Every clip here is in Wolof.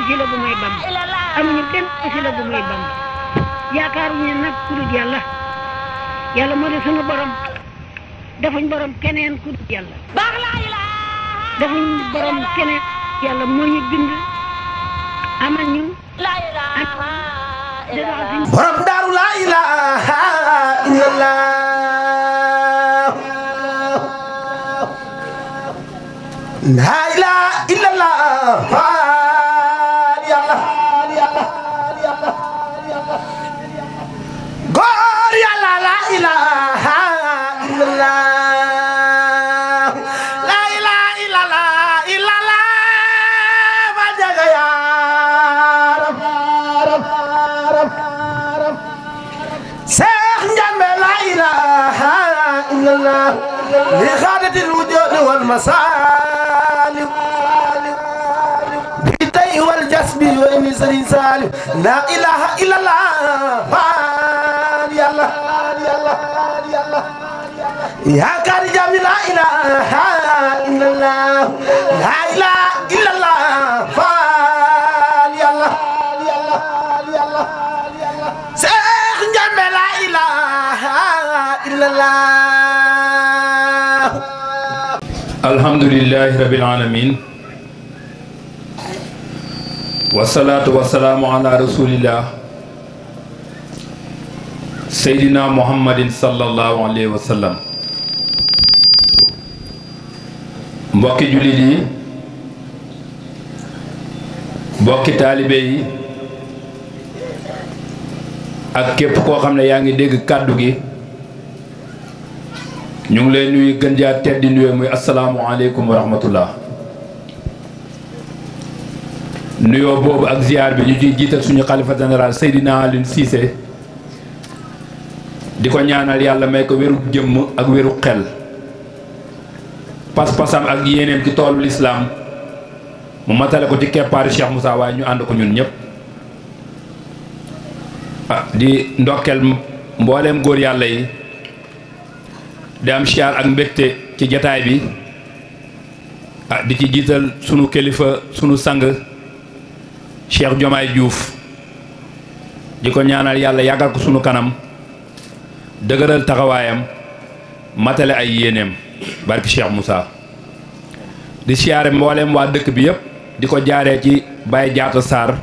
wasila bu may Bamba amuñu benn wasila bu may Bamba yaakaaruñu nag ku dul yàlla yàlla moo di sunu borom defuñ borom keneen ku dul yàlla defuñ borom keneen yàlla moo ñu bind amal ñu borom daaru laa ilaaha illallah laa ilaaha illallah yàlla góor yàlla laa ilaaha illallah laa ilaaha illallah ma jaga yaaram Seex Njambe laa ilaaha illallah li xaadatil wujuud wal masaalib bi tay wal jasbi wa ni Sëriñ Saaliw laa ilaaha illallah yàlla yaakaar jàmm laa ilaaha illallah laa ilaaha illallah yàlla Seex Njambe laa ilaaha illallah. alhamdulillahi rabbil alamin wasalaatu wasalaamu ala rasulillah seydina muhammadin sallallahu alayhi wa sallam. mbokki jullit yi mbokki taalibe yi ak képp koo xam ne yaa ngi dégg kàddu gi ñu ngi lay nuyu gën jaa teddi nuyoo muy asalaamualeykum wa rahmatullah. nuyoo boobu ak ziar bi ñu ciy jiital suñu xalifa général Seydina Alioune Cissé di ko ñaanal yàlla may ko wéru jëmm ak wéru xel pas-pasam ak yéeneem ci toolu lislaam mu matale ko ci keppaari Cheikh Moussa waaye ñu ànd ko ñun ñëpp di ndokkeel mbooleem góor yàlla yi di am siyaar ak mbégte ci jataay bi di ci jiital sunu kilifa sunu sang Cheikh Diomaye Diouf di ko ñaanal yàlla yàggal ko sunu kanam dëgëral taxawaayam matale ay yéeneem barki Cheikh Moussa di siyaare mbooleem waa dëkk bi yëpp di ko jaaree ci Baye Jaata Sarr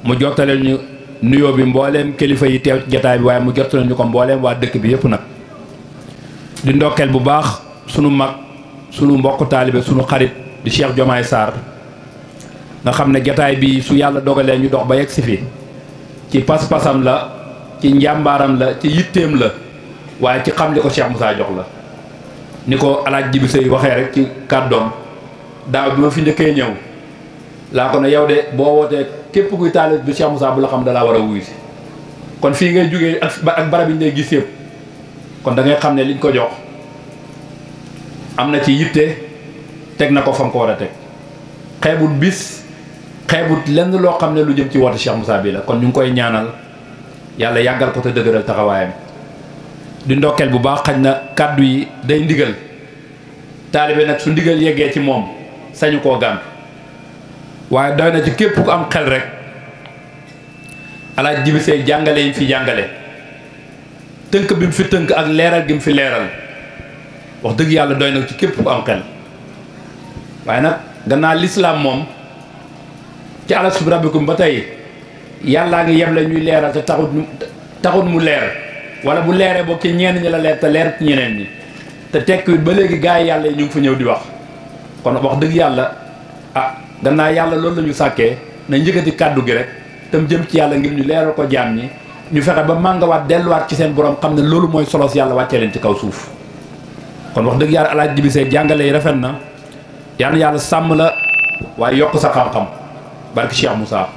mu jottaleel ñu nuyoo bi mbooleem kilifa yi teew jataay bi waaye mu jottaleel ñu ko mbooleem waa dëkk bi yëpp nag di ndokkeel bu baax sunu mag sunu mbokk taalibe sunu xarit di Cheikh Diomaye Sarr nga xam ne jataay bi su yàlla dogalee ñu dox ba yegg si fi ci pas-pasam la ci njàmbaaram la ci yitteem la waaye ci xam li ko Cheikh Moussa jox la ni ko alaaj Jibi Sey waxee rek ci kàddoom daaw bi ma fi njëkkee ñëw laa ko ne yow de boo wootee képp kuy taalib du Cheikh Moussa bu la xam dalaa war a wuyu si kon fii ngay jógee ak barab yi ñu lay gis yëpp kon da ngay xam ne liñ ko jox am na ci yitte teg na ko fam ko war a teg xeebut bis xeebut lenn loo xam ne lu jëm ci woote Cheikh Moussa bi la kon ñu ngi koy ñaanal yàlla yàggal ko te dëgëral taxawaayam di ndokkeel bu baax xañ na kàddu yi day ndigal taalibe nag su ndigal yeggee ci moom sañu koo gànt waaye doy na ci képp ku am xel rek alaaj Jibi Sey jàngale yi fi jàngale tënk bi mu fi tënk ak leeral gi mu fi leeral wax dëgg yàlla doy na ci képp ku am xel waaye nag gannaaw lislaam moom ci alastu bi rabbikum ba tey yàllaa ngi yem la ñuy leeral te taxut mu leer wala bu leeree boog ci ñenn ñi la leer te leer ci ñeneen ñi te tekkiwut ba léegi gaa yi yàlla yi ñu ngi fa ñëw di wax kon wax dëgg yàlla gannaaw yàlla loolu la ñu sàkkee na njëkkati kàddu gi rek tam jëm ci yàlla ngir ñu leeral ko jaam ñi ñu fexe ba màngawaat delluwaat ci seen borom xam ne loolu mooy solos yàlla wàccee leen ci kaw suuf kon wax dëgg yàlla alaaj Jibi Sey jàngale yi rafet na yàlla sàmm la waaye yokk sa xam-xam barki Cheikh Moussa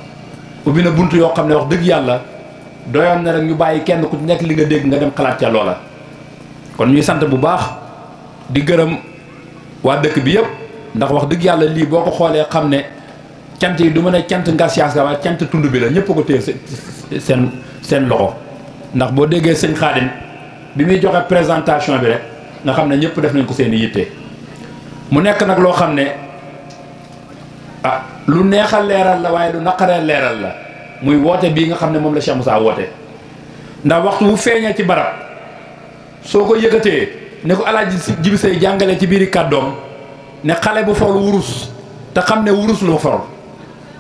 ubbi na bunt yoo xam ne wax dëgg yàlla doyoon na rek ñu bàyyi kenn ku nekk li nga dégg nga dem xalaat ca loola kon ñuy sant bu baax di gërëm waa dëkk bi yëpp ndax wax dëgg yàlla lii boo ko xoolee xam ne cant yi du mën a cant Ngarsiaas ga waaye cant tund bi la ñëpp a ko téye seen loxo ndax boo déggee sëñ Xaadim bi muy joxe présentation bi rek nga xam ne ñëpp def nañ ko seen i yitte mu nekk nag loo xam ne lu neexal leeral la waaye lu naqaree leeral la muy woote bii nga xam ne moom la Cheikh Moussa woote ndax waxtu bu feeñee ci barab soo ko yëkkatee ne ko Alaaji Jibi Sey jàngale ci biiri kàddoom ne xale bu for wurus te xam ne wurus lu for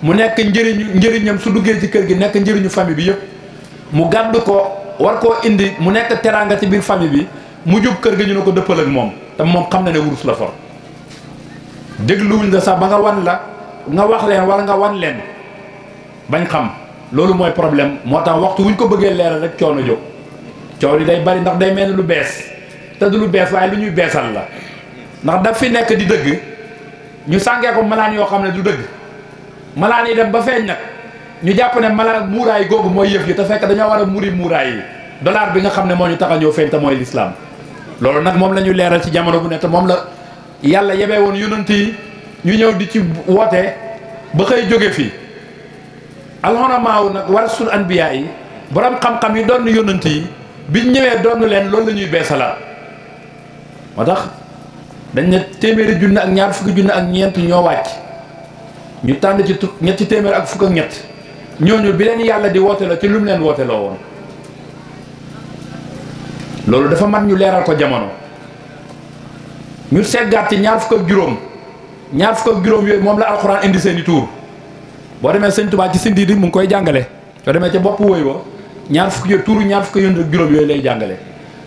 mu nekk njëriñam su duggee ci kër gi nekk njëriñu famille bi yëpp mu gàddu ko war koo indi mu nekk teraanga ci biir famille bi mu jub kër gi ñu ne ko dëppal ak moom te moom xam na ne wurus la for dégluwuñ la sax ba nga wan la nga wax leen wala nga wan leen bañ xam loolu mooy problème moo tax waxtu wuñ ko bëggee leeral rek coono jóg coow li day bari ndax day mel ni lu bees te du lu bees waaye lu ñuy beesal la ndax daf fi nekk di dëgg ñu sàngee ko malaan yoo xam ne du dëgg malaan yi dem ba feeñ nag ñu jàpp ne malaan muuraay googu mooy yëf yi te fekk dañoo war a muri muuraay yi dollar bi nga xam ne moo ñu tax a ñëw feeñ te mooy lislaam loolu nag moom la ñu leeral ci jamono bu ne te moom la yàlla yebee woon yonent yi ñu ñëw di ci woote ba xëy jóge fii alxuramaaw nag warasul anbiyaa yi borom xam-xam yi doon yonent yi biñ ñëwee doon leen loolu la ñuy beesalaat moo tax dañ ne téeméeri junne ak ñaar fukki junne ak ñeent ñoo wàcc ñu tànn ci ñetti téeméer ak fukk ak ñett ñooñu bi leen yàlla di woote la ci lu mu leen woote loo woon loolu dafa mat ñu leeral ko jamono ñu seggaat ci ñaar fukk ak juróom yooyu moom la alxuraan indi seeni tuur boo demee sëñ Tuubaa ci sindi di mu ngi koy jàngale soo demee ca bopp wooy wa ñaar fukk tuuru ñaar fukk ak juróom yooyu lay jàngale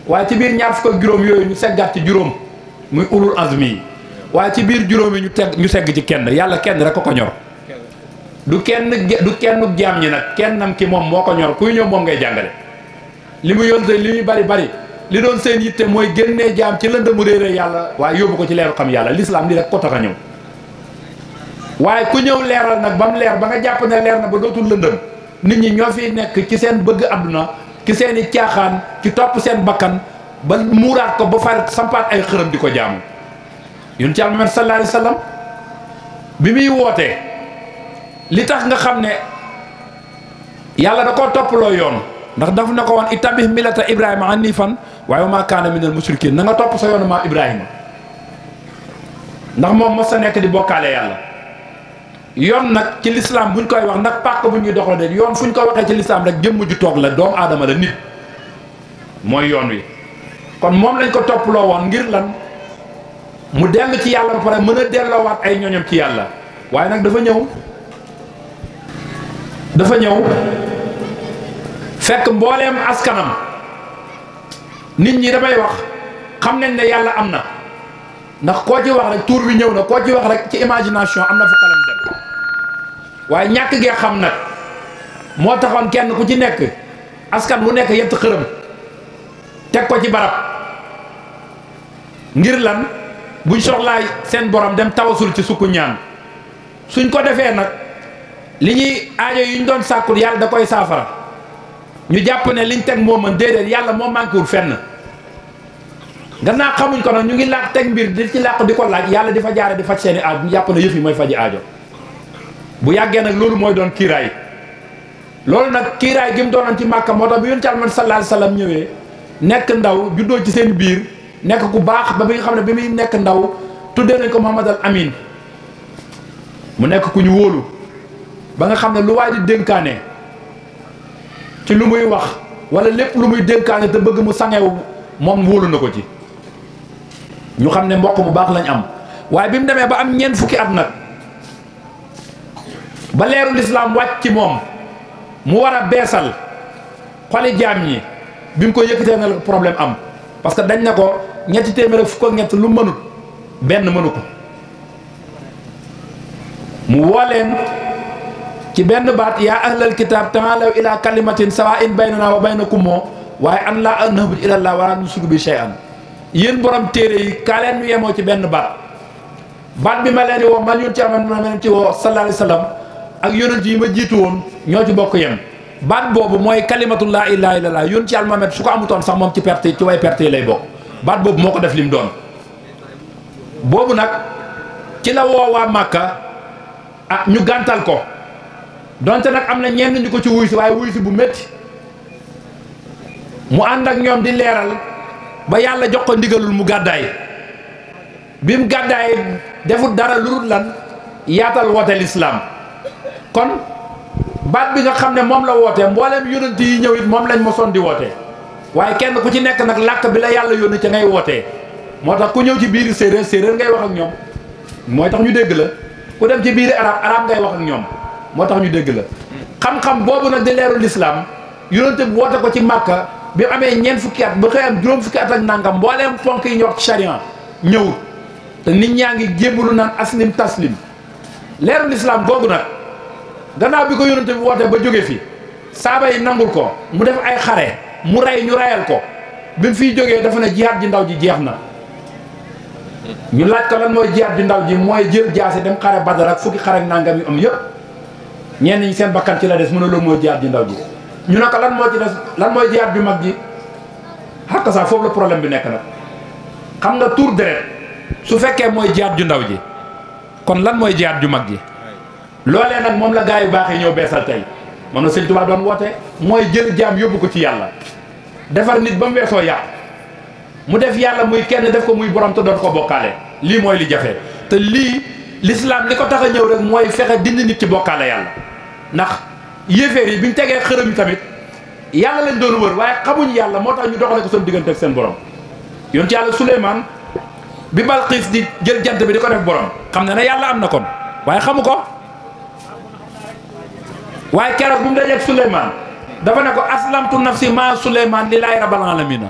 waaye ci biir ñaar fukk ak juróom yooyu ñu seggaat ci juróom muy ulul azmi yi waaye ci biir juróom yi ñu segg ci kenn yàlla kenn rek ko ñor du kenn jaam ñi nag kennam ki moom moo ko ñor kuy ñëw moom ngay jàngale li mu yónte li muy bari li doon seen yitte mooy génnee jaam ci lëndëmu réere yàlla waaye yóbbu ko ci leeru xam yàlla l'islam li rek ko tax a ñëw waaye ku ñëw leeral nag ba mu leer ba nga jàpp ne leer na ba dootul lëndëm nit ñi ñoo fi nekk ci seen bëgg àdduna ci seen i caaxaan ci topp seen bakkan ba muuraat ko ba far sampaat ay xërëm di ko jaamu yun ci Muhammad sallallahu alayhi wa sallam bi muy wootee li tax nga xam ne yàlla da koo topploo yoon ndax daf na ko woon itabih millata ibrahima hanifan waaye wa maa kaana minal mushrikin na nga topp sa yoonu maam ibrahima ndax moom mos sa nekk di bokkaale yàlla yoon nag ci lislaam buñ koy wax ndax pàkk bu ñuy doxal de yoon fuñ ko waxee ci lislaam rek jëmm ju toog la doomu aadama la nit mooy yoon wi kon moom lañ ko topploo woon ngir lan mu dellu ci yàlla ba pare mën a delloowaat ay ñoñom ci yàlla waaye nag dafa ñëw fekk mbooleem askanam nit ñi damay wax xam nañ ne yàlla am na ndax koo ci wax rek tuur bi ñëw na koo ci wax rek ci imagination am na fu xelam dem waaye ñàkk gee xam nag moo taxoon kenn ku ci nekk askan bu nekk yett xërëm teg ko ci barab ngir lan buñ soxlaay seen borom dem tawasul ci sukku ñaan suñ ko defee nag li ñuy aajo yi ñu doon sàkkul yàlla da koy saafara ñu jàpp ne liñ teg moo mën déedéet yàlla moo manqué wul fenn gannaaw xamuñ ko nag ñu ngi làq teg mbir di ci làq di ko laaj yàlla di fa jaare di faj seeni aajo ñu jàpp ne yëf yi mooy faji aajo bu yàggee nag loolu mooy doon kiiraay loolu nag kiiraay gi mu doonoon ci Màkka moo tax bi yonent Yàlla sallallahu alayhi wa sallam ñëwee nekk ndaw juddoo ci seen biir nekk ku baax ba bi nga xam ne bi muy nekk ndaw tuddee nañ ko Muhammad al Amin mu nekk ku ñu wóolu ba nga xam ne lu waay di dénkaane ci lu muy wax wala lépp lu muy dénkaane te bëgg mu sangewu moom wóolu na ko ci ñu xam ne mbokk bu baax lañ am waaye bi mu demee ba am ñeent fukki at nag ba leeru lislaam wàcc ci moom mu war a beesal xoli jaam ñi bi mu ko yëkkatee na problème am parce que dañ na ko ñetti téeméer ak fukk ak ñett lu mënut benn mënu ko mu woo leen ci benn baat yaa ahlal kitaab taalaw ila kalimatin sawaa'in baynana wa baynakum waaye an laa na'budu illallah wa laa nushriku bi shay'an yéen borom téere yi kaa leen ñu yemoo ci benn baat bi ma leen di woo man yonent ma leen ci woo sallallahu alayhi wa sallam ak yonent yi ma jiitu woon ñoo ci bokk yem baat boobu mooy kalimatu laa ilaaha illallah yonent Yàlla Muhammad su ko amutoon sax moom ci perte ci way perte lay bokk baat boobu moo ko def lim doon boobu nag ci la woo waa Màkka ñu gàntal ko donte nag am na ñenn ñu ko ci wuy si waaye wuy si bu métti mu ànd ak ñoom di leeral ba yàlla jox ko ndigalul mu gàddaay bi mu gàddaay defut dara lu dul lan yaatal woote lislaam kon baat bi nga xam ne moom la wootee mbooleem yonent yi ñëw it moom lañ mosoon di wootee waaye kenn ku ci nekk nag làkk bi la yàlla yónni ca ngay wootee moo tax ku ñëw ci biiri séeréer séeréer ngay wax ak ñoom mooy tax ñu dégg la ku dem ci biiri arab arab ngay wax ak ñoom moo tax ñu dégg la xam-xam boobu nag di leeru lislaam yonent bi woote ko ci màkka bi mu amee ñeent fukki at ba xëy am juróom fukki at ak nangam mbooleem ponk yi ñu wax ci charia ñëwut te nit ñaa ngi jébbalu naan aslim taslim leeru lislaam googu nag gannaaw bi ko yonent bi woote ba jóge fi saaba yi nangul ko mu def ay xare mu rey ñu reyal ko bi mu fiy jógee dafa ne jihaad ji ndaw ji jeex na ñu laaj ko lan mooy jihaad ji ndaw ji mooy jël jaasi dem xare Badar ak fukki xare ak nangam yu am yëpp ñenn ñi seen bakkan ci la des mu ne loolu mooy jihaad ji ndaw ji ñu ne ko lan moo ci des lan mooy jihaad bi mag ji xakk saa foofu la problème bi nekk nag xam nga tuur deret su fekkee mooy jihaad ju ndaw ji kon lan mooy jihaad ju mag ji loolee nag moom la gaa yu baax yi ñëw beesal tey moom la Sëñ Tuubaa doon woote mooy jël jaam yóbbu ko ci yàlla defar nit ba mu weesoo yàqu mu def yàlla muy kenn def ko muy borom te doon ko bokkaale lii mooy li jafe te lii l'islam li ko tax a ñëw rek mooy fexe dindi nit ci bokkaale yàlla ndax yéeféer yi bi ñu tegee xërëm yi tamit yàlla lañ doon wër waaye xamuñ yàlla moo tax ñu doxale ko seen diggante ak seen borom yoon ci yàlla Suleymaan bi Balqiis di jël jant bi di ko def borom xam ne yàlla am na kon waaye xamu ko waaye keroog bu mu dajeeg Suleymaan dafa ne ko aslamtu nafsi ma Suleymaan lillaahi rabbil aalamiina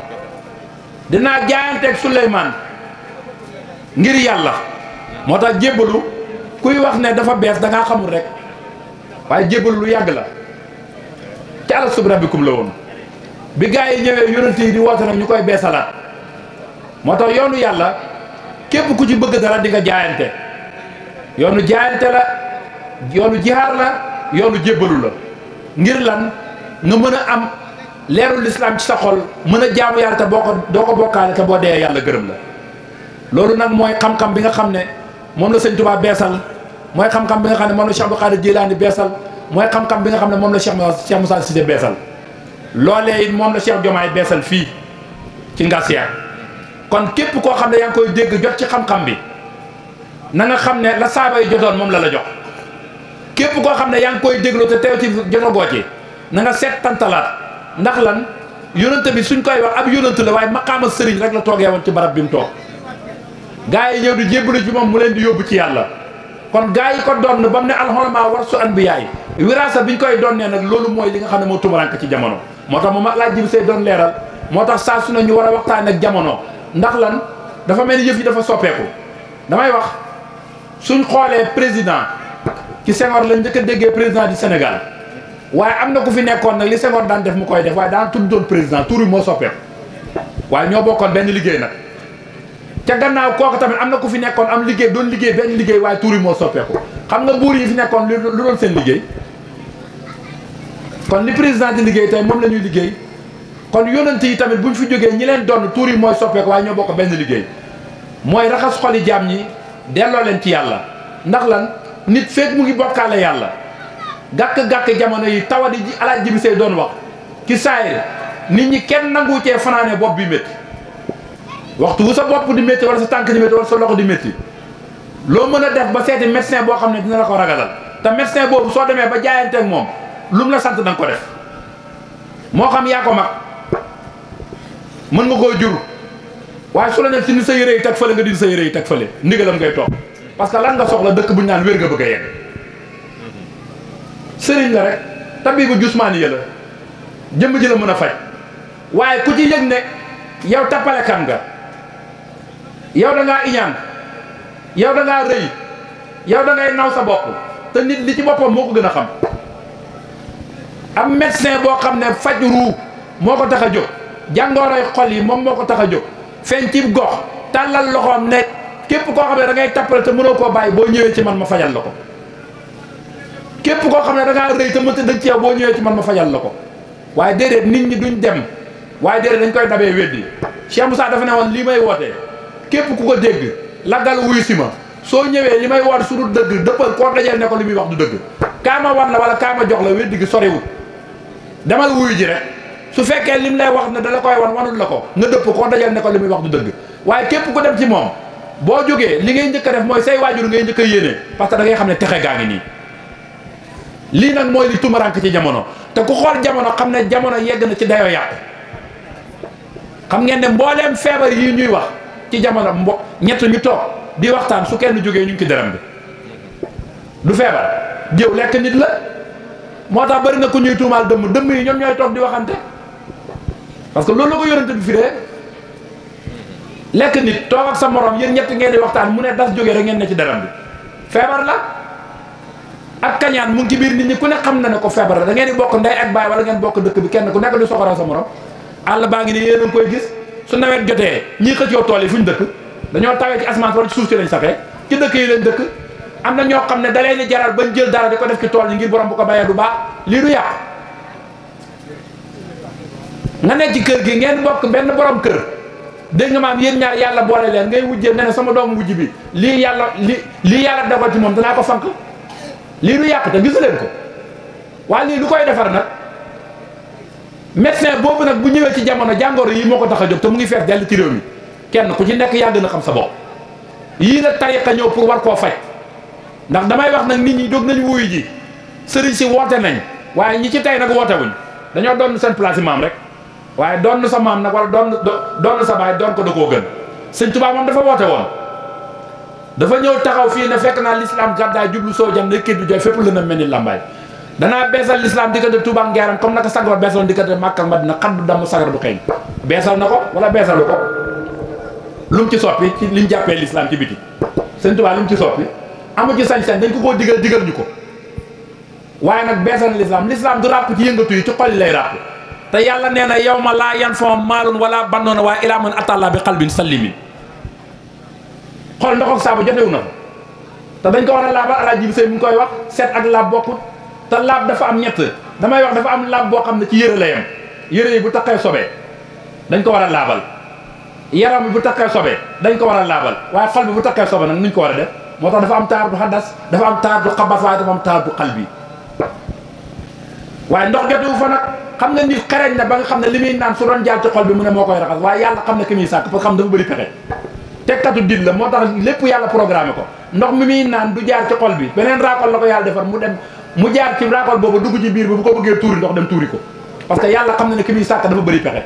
dinaa jaayanteeg Suleymaan ngir yàlla moo tax jébbalu kuy wax ne dafa bees da ngaa xamul rek waaye jébbalu lu yàgg la ci alastu bi rabbikum la woon bi gaa yi ñëwee yonent yi di woote nag ñu koy beesalaat moo tax yoonu yàlla képp ku ci bëgg dara di nga jaayante yoonu jaayante la yoonu jihaar la yoonu jébbalu la ngir lan nga mën a am leeru lislaam ci sa xol mën a jaamu yàlla te doo ko bokkaale te boo dee yàlla gërëm la loolu nag mooy xam-xam bi nga xam ne moom la Sëñ Tuubaa beesal mooy xam-xam bi nga xam ne moom la Cheikh Abdou Khadir Jilaani beesal mooy xam-xam bi nga xam ne moom la Cheikh Moussa Cissé beesal loolee it moom la Cheikh Diomaye beesal fii ci Ngasiya kon képp koo xam ne yaa ngi koy dégg jot ci xam-xam bi na nga xam ne la saaba yi jotoon moom la la jox képp koo xam ne yaa ngi koy déglu te teew ci jotagoo ci na nga seet tantalaat ndax lan yonent bi suñ koy wax ab yonent la waaye maqaama sëriñ rek la toogee woon ci barab bi mu toog gaa yi ñëw di jébbalu ci moom mu leen di yóbbu ci yàlla kon gaa yi ko doon ba mu ne alxulamaa warasu anbiyaa yi wiraasa bi ñu koy doonnee nag loolu mooy li nga xam ne moo tumurank ci jamono moo tax moom laaj ji say doon leeral moo tax saa su ne ñu war a waxtaan ak jamono ndax lan dafa mel ni yëf yi dafa soppeeku damay wax suñ xoolee président ci Senghor lañ njëkk a déggee président du Sénégal waaye am na ku fi nekkoon nag li Senghor daan def mu koy def waaye daan tudd doon président tur yi moo soppeeku waaye ñoo bokkoon benn liggéey nag ca gannaaw kooku tamit am na ku fi nekkoon am liggéey doon liggéey benn liggéey waaye tur yi moo soppeeku xam nga buur yi fi nekkoon lu doon seen liggéey kon li président di liggéey tey moom la ñuy liggéey kon yonent yi tamit buñ fi jógee ñi leen doon tur yi mooy soppeeku waaye ñoo bokk benn liggéey mooy raxas xoli jaam ñi delloo leen ci yàlla ndax lan nit feek mu ngi bokkaale yàlla gàkk-gàkk jamono yi tawadi ji alaaj ji bi say doon wax ci saayir nit ñi kenn nangu cee fanaane bopp bi métti waxtu wu sa bopp di métti wala sa tànk di métti wala sa loxo di métti loo mën a def ba seeti médecin boo xam ne dina la ko ragalal te médecin boobu soo demee ba jaayanteeg moom lu mu la sant da nga ko def moo xam yaa ko mag mën nga koo jur waaye su la ne si ni sa yére yi teg fële nga di sa yére yi teg fële ndigalam ngay toog parce que lan nga soxla dëkk bu ñu naan wér nga bëgg a yegg sëriñ la rek tabibu jusmaani ya la jëmm ji la mën a faj waaye ku ci yëg ne yow tappalekan nga yow da ngaa iñaan yow da ngaa rëy yow da ngay naw sa bopp te nit li ci boppam moo ko gën a xam am médecin boo xam ne faj ruu moo ko tax a jóg jàngoroy xol yi moom moo ko tax a jóg feeñ ci gox tàllal loxoom ne képp koo xam ne da ngay tappale te mënoo koo bàyyi boo ñëwee ci man ma fajal la ko képp koo xam ne da ngaa rëy te mënta dëgg ci yow boo ñëwee ci man ma fajal la ko waaye déedéet nit ñi duñ dem waaye déedéet dañ koy dabee weddi Cheikh Moussa dafa ne woon lii may wootee képp ku ko dégg laggal wuyu si ma soo ñëwee li may woote su dul dëgg dëppal koo dajeel ne ko li muy wax du dëgg kaama wan la wala kaama jox la weddi gi soriwut demal wuyu ji rek su fekkee lim lay wax ne dala koy wanul la ko nga dëpp koo dajeel ne ko li muy wax du dëgg waaye képp ku dem ci moom boo jógee li ngay njëkk a def mooy say waajur ngay njëkk a yéene parce que da ngay xam ne texe gaa ngi nii. lii nag mooy li tumarank ci jamono te ku xool jamono xam ne jamono yegg na ci dayoo yàqu xam ngeen ne mbooleem feebar yi ñuy wax ci jamono ñett ñu toog di waxtaan su kenn jógee ñu ngi ci dërëm bi du feebar jëw lekk nit la moo tax bari na ku ñuy tuumaal dëmm yi ñoom ñooy toog di waxante parce que loolu la ko yonente bi firee lekk nit toog ak sa morom yéen ñett ngeen di waxtaan mu ne das jógee rek ngeen ne ci dërëm bi feebar la ak kañaan mu ngi ci biir nit ñi ku ne xam na ne ko feebar la da ngeen di bokk ndey ak baay wala ngeen bokk dëkk bi kenn ku nekk di soxoral sa morom àll baa ngi ni yéen a ngi koy gis su nawet jotee ñii xëccoo tool yi fu ñu dëkk dañoo tawee ci asamaan wala ci suuf si lañ safee ci dëkk yi lañ dëkk am na ñoo xam ne da leen di jaral bañ jël dara di ko def ci tool yi ngir borom bu ko bayee du baax lii du yàq nga nekk ci kër gi ngeen bokk benn borom kër dégg nga maam yéen ñaar yàlla boole leen ngay wujjee ne sama doomu wujj bi lii yàlla dogal ci moom danaa ko fank lii du yàq te gisu leen ko waaye lii lu koy defar nag médecin boobu nag bu ñëwee ci jamono jàngoro yi moo ko tax a jóg te mu ngi fees dell ci réew mi kenn ku ci nekk yaa gën a xam sa bopp yii nag tariqa ñëw pour war koo faj ndax damay wax nag nit ñi jóg nañu wuyu ji sëriñ si woote nañ waaye ñi ci tey nag woote wuñ dañoo doon seen place maam rek waaye doon sa maam nag wala doon sa baay doon ko da koo gën sëñ Tuubaa moom dafa woote woon dafa ñëw taxaw fii ne fekk naa l'islam gàddaay jublu soo jam ne kii du joy fépp la na mel ni lambaay danaa beesal l'islam diggante Touba ak Ngeeram comme naka sag ba beesaloon diggante Makka ak Madina xaddu damm sagar du xeeñ beesal na ko wala beesalu ko lu mu ci soppi ci liñ jàppee l'islam ci biti sëñ Tuubaa lu mu ci soppi amu ci sañ-sañ dañ ko koo digal ñu ko waaye nag beesal na l'islam du ràpp ci yëngatu yi ci xol yi lay ràpp te yàlla nee na yawma laa yanfa'u maalun wala banuuna waaye ilaa man ataa Allaaha bi qalbin saliim xool ndox ak saabu jotewu na te dañ ko war a laabal Alaaji bi Sëy mu ngi koy wax set ak laab bokkut te laab dafa am ñett damay wax dafa am laab boo xam ne ci yëre la yem yëre yi bu taqee sobee dañ ko war a laabal yaram bi bu taqee sobee dañ ko war a laabal waaye xol bi bu taqee sobee nag nuñ ko war a def moo tax dafa am taar du xaddas dafa am taar du xabas waaye dafa am taar du xal bi waaye ndox jotewu fa nag xam nga nit xereñ na ba nga xam ne li muy naan su doon jaar ci xol bi mu ne moo koy raxas waaye yàlla xam ne ki muy sàkk parce que xam dafa bëri pexe tekkatu dit la moo tax lépp yàlla programmé ko ndox mi muy naan du jaar ci xol bi beneen raakol la ko yàlla defar mu dem mu jaar ci raakol boobu dugg ci biir bi bu ko bëggee tuuri ndox dem tuuri ko parce que yàlla xam na ne ki muy sàkk dafa bëri pexe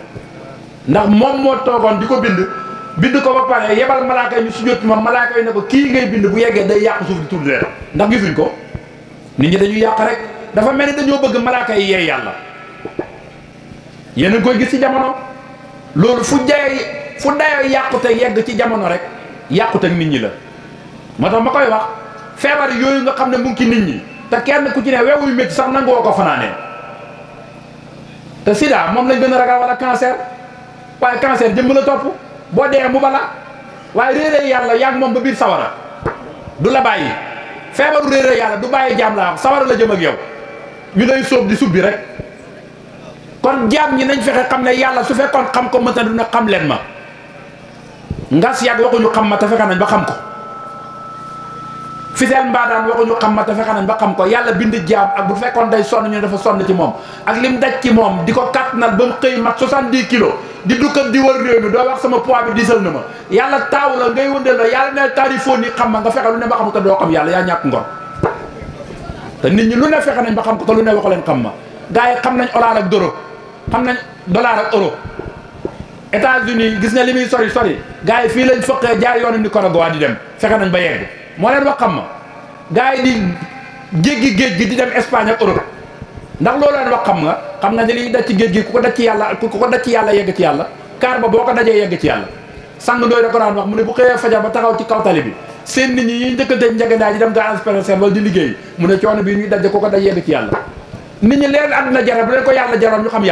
ndax moom moo toogoon di ko bind ko ba pare yebal malaaka yi ñu sujjóot ci moom malaaka yi ne ko kii ngay bind bu yeggee day yàq suuf di tuur deret ndax gisuñ ko nit ñi dañuy yàq rek dafa mel ni dañoo bëgg malaaka yi yee yàlla yéen a ngi koy gis ci jamono loolu fu dayoo yàqute yegg ci jamono rek yàqute nit ñi la moo tax ma koy wax feebar yooyu nga xam ne mu ngi ci nit ñi te kenn ku ci ne weewuy métti sax nangoo ko fanaanee te sida moom lañ gën a ragal wala cancer waaye cancer jëmm la topp boo dee mu bala waaye réeré yàlla yaa ngi moom ba biir sawara du la bàyyi feebaru réeré yàlla du bàyyi jaam la am sawara la jëm ak yow ñu lay sóob di subbi rek kon jaam ñi nañ fexe xam ne yàlla su fekkoon xam ko mënta du ne xam leen ma ngas yàgg waxuñu xam ma te fexe nañ ba xam ko fiseel mbaadaan waxuñu xam ma te fexe nañ ba xam ko yàlla bind jaam ak bu fekkoon day sonn ñu ne dafa sonn ci moom ak lim daj ci moom di ko kàttanal ba mu xëy mat 70 kilos di dukkat di wër réew mi doo wax sama poids bi diisal na ma yàlla taaw la ngay wëndeel la yàlla ne taarifoo ni xam ma nga fexe lu ne ba xam ko doo xam yàlla yaa ñàkk ngor te nit ñi lu ne fexe nañ ba xam ko te lu ne waxu leen xam ma gars yi xam nañ dollar ak doro xam nañ dollar ak euro États-Unis gis nga li muy sori gars yi fii lañ fëqee jaar yoonu Nicaragua di dem fexe nañ ba yegg moo leen wax xam ma gars yi di jéggi géej gi di dem Espagne ak Europe ndax loolu leen wax xam nga ne liy daj ci géej gi ku ko daj ci yàlla yegg ci yàlla kaar ba boo ko dajee yegg ci yàlla sang ndooy da ko daan wax mu ne bu xëyee fajar ba taxaw ci kaw tali bi seen nit ñi ñuy njëkkante njegenaay di dem gaa seen wala di liggéey mu ne coono bii ñuy daj ku ko daj yegg ci yàlla nit ñi leen àdduna jaral bu leen ko yàlla jaroon ñu xam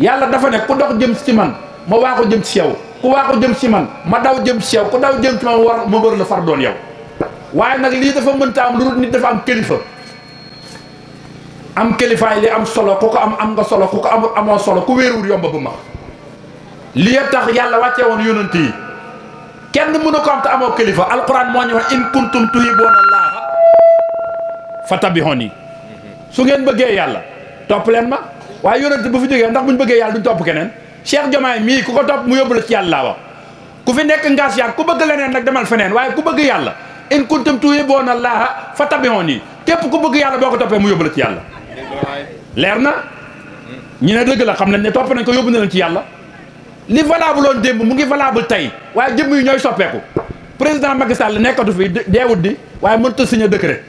yàlla dafa ne ku dox jëm ci man ma waa ko jëm ci yow ku waa ko jëm ci man ma daw jëm ci yow ku daw jëm ci man ma wër la far doon yow waaye nag lii dafa mënta am lu dul nit dafa am kilifa am kilifaay li am solo ku ko am nga solo ku ko amoo solo ku wéeruwul yomba bu ma li tax yàlla wàccee woon yonent yi kenn mënu ko am te amoo kilifa alquran moo ñu wax in kuntum tuhibbuuna llaaha fattabi'uuni su ngeen bëggee yàlla topp leen ma waaye yonent bu fi jógee ndax buñ bëggee yàlla duñ topp keneen Cheikh Diomaye mii ku ko topp mu yóbbu la ci yàlla laa wax ku fi nekk ngaas yaag ku bëgg leneen nag demal feneen waaye ku bëgg yàlla in kuntum tuhibbuuna Allaaha fattabi'uuni képp ku bëgg yàlla boo ko toppee mu yóbbu la ci yàlla leer na ñu ne dëgg la xam nañ ne topp nañ ko yóbbu na leen ci yàlla li valable woon démb mu ngi valable tey waaye jëmm yi ñooy soppeeku président Macky Sall nekkatu fi deewut di waaye mënut a signé décret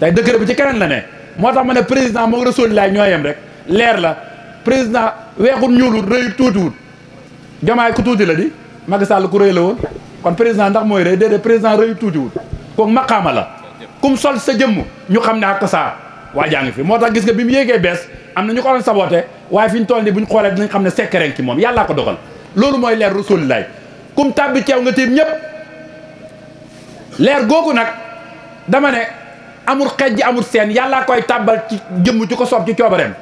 tey décret bi ci keneen la ne moo tax ma ne président moo Rasulullah ñoo yem rek leer la président weexut ñuulut rëyut tuutiwut Diomaye ku tuuti la di Macky Sall ku rëy la woon kon président ndax mooy rëy déedéet président rëyut tuutiwut kooku maqaama la kum sol sa jëmm ñu xam ne ak saa waa jaa ngi fi moo tax gis nga bi mu yéegee bees am na ñu ko doon saboté waaye fi ñu toll nii bu ñu xoolee dinañ xam ne sekkereen ci moom yàllaa ko dogal loolu mooy leer Rasulullah kum tàbbi ceew nga tiim ñëpp leer googu nag dama ne amul xejj amul seen yàllaa koy tàbbal ci jëmm ci ko soob ci coobareem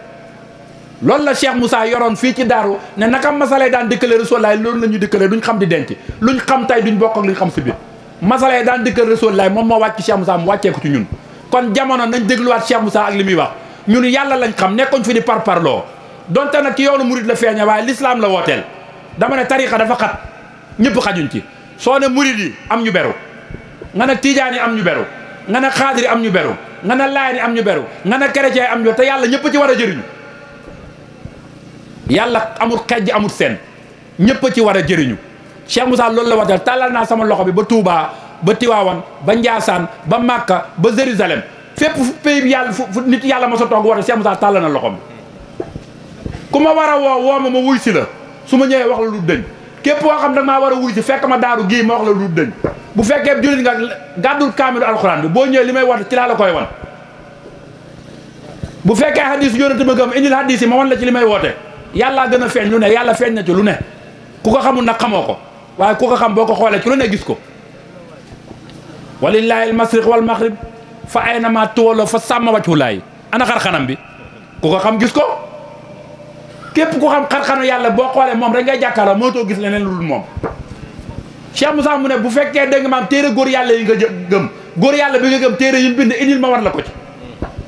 loolu la Cheikh Moussa yoroon fii ci daaru ne naka masalay daan dëkkale Rasulullah loolu la ñu dëkkale duñ xam di denc luñ xam tey duñ bokk ak luñ xam si biir masalay daan dëkkale Rasulullah moom moo wàcc Cheikh Moussa mu wàccee ko ci ñun kon jamono nañ dégluwaat Cheikh Moussa ak li muy wax ñun yàlla lañ xam nekkoñ fi di parparloo donte nag ci yoonu murid la feeña waaye l'islam la wooteel dama ne tariqa dafa xat ñëpp xajuñ ci soo ne murid yi am ñu beru nga ne tijaan yi am ñu beru nga ne xaadir yi am ñu beru nga ne laayeen yi am ñu beru nga ne chrétien yi am ñu te yàlla ñëpp ci war a jëriñu yàlla amul xejj amul seen ñëpp ci war a jëriñu Cheikh Moussa loolu la wooteel tàllal naa sama loxo bi ba Touba ba Tiwaawan ba Njaasaan ba Makka ba Jérusalem fépp fu pays bi yàlla fu nit yàlla ma sa toog woote Cheikh Moussa tàll na loxom ku ma war a woo ma wuy si la su ma ñëwee wax la lu dëñ képp koo xam da maa war a wuy si fekk ma daaru gii ma wax la lu dëñ bu fekkee jullit nga gàddul kaamilu alxuraan bi boo ñëwee li may woote ci laa la koy wan bu fekkee hadis yonent ma gëm indil hadis yi ma wan la ci li may woote yàllaa gën a feeñ lu ne yàlla feeñ na ci lu ne ku ko xamul nag xamoo ko waaye ku ko xam boo ko xoolee ci lu ne gis ko walillahi al masriq wal maghrib fa aynama tuwallu fa sàmma wajhu laay ana xar-xanam bi ku ko xam gis ko képp ku xam xar-xanu yàlla boo xoolee moom rek ngay jàkkaarloo mootoo gis leneen lu dul moom Cheikh Moussa mu ne bu fekkee dégg nga maam téere góor yàlla yi nga gëm góor yàlla bi nga gëm téere yi mu bind indil ma war la ko ci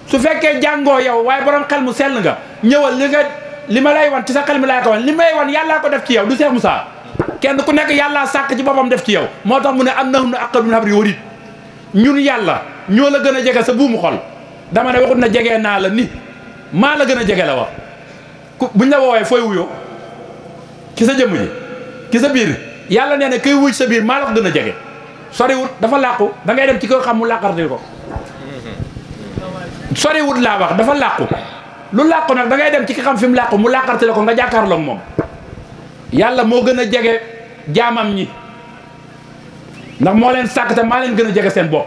su fekkee jàngoo yow waaye borom xel mu sell nga ñëwal li ma lay wan ci sa xel mi laa ko wan li may wan yàllaa ko def ci yow du Cheikh Moussa kenn ku nekk yàllaa sàkk ci boppam def ci yow moo tax mu ne am nahnu aqrabu min hablil warid ñun yàlla ñoo la gën a jege sa buumu xol dama ne waxut na jegee naa la ni maa la gën a jege la wax buñ la woowee fooy wuyoo ci sa jëmm ji ci sa biir yàlla nee na kuy wuy sa biir maa la ko gën a jege soriwut dafa làqu da ngay dem ci ko xam mu làqartil ko soriwut laa wax dafa làqu lu làqu nag da ngay dem ci ki xam fi mu làqu mu làqartil ko nga jàkkaarloog moom yàlla moo gën a jege jaamam ñi ndax moo leen sàkk te maa leen gën a jege seen bopp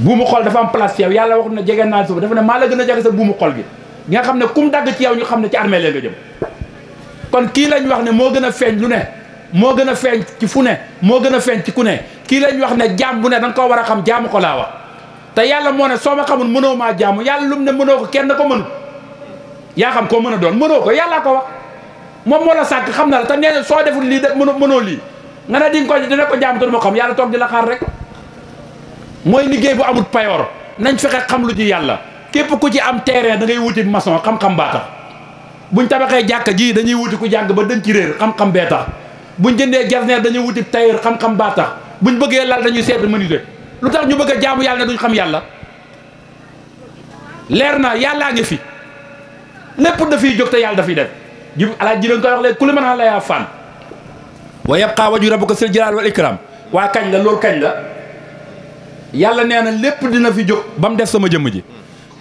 buumu xol dafa am place ci yow yàlla waxut na jege naa suuf dafa ne maa la gën a jege sa buumu xol gi nga xam ne kum dagg ci yow ñu xam ne ci armée leen nga jëm kon kii lañ wax ne moo gën a feeñ lu ne moo gën a feeñ ci fu ne moo gën a feeñ ci ku ne kii lañ wax ne jaam bu ne da nga koo war a xam jaamu ko laa wax te yàlla moo ne soo ma xamul mënoo maa jaamu yàlla lu mu ne mënoo ko kenn ko mënut yaa xam koo mën a doon mënoo ko yàllaa ko wax moom moo la sàkk xam na la te nee na soo deful lii de mënoo lii nga ne di nga ko dina ko jaamu te du ma xam yàlla toog di la xaar rek mooy liggéey bu amul payoor nañ fexe xam lu ci yàlla képp ku ci am terrain da ngay wuti maçon xam-xam baa tax buñ tabaxee jàkka ji dañuy wuti ku jàng ba dañ ci réer xam-xam bee tax buñ jëndee jasneer dañuy wuti tailleur xam-xam baa tax buñ bëggee lal dañuy seet menuisier lu tax ñu bëgg a jaamu yàlla ne duñ xam yàlla leer na yàllaa ngi fi lépp dafiy jóg te yàlla dafiy def ji alaaj ji dañ koy wax léegi ku li mën a la yaa fan wa yabqa wajhu rabbika sil jalaal wal ikram waa kañ la loolu kañ la yàlla nee na lépp dina fi jóg ba mu def sama jëmm ji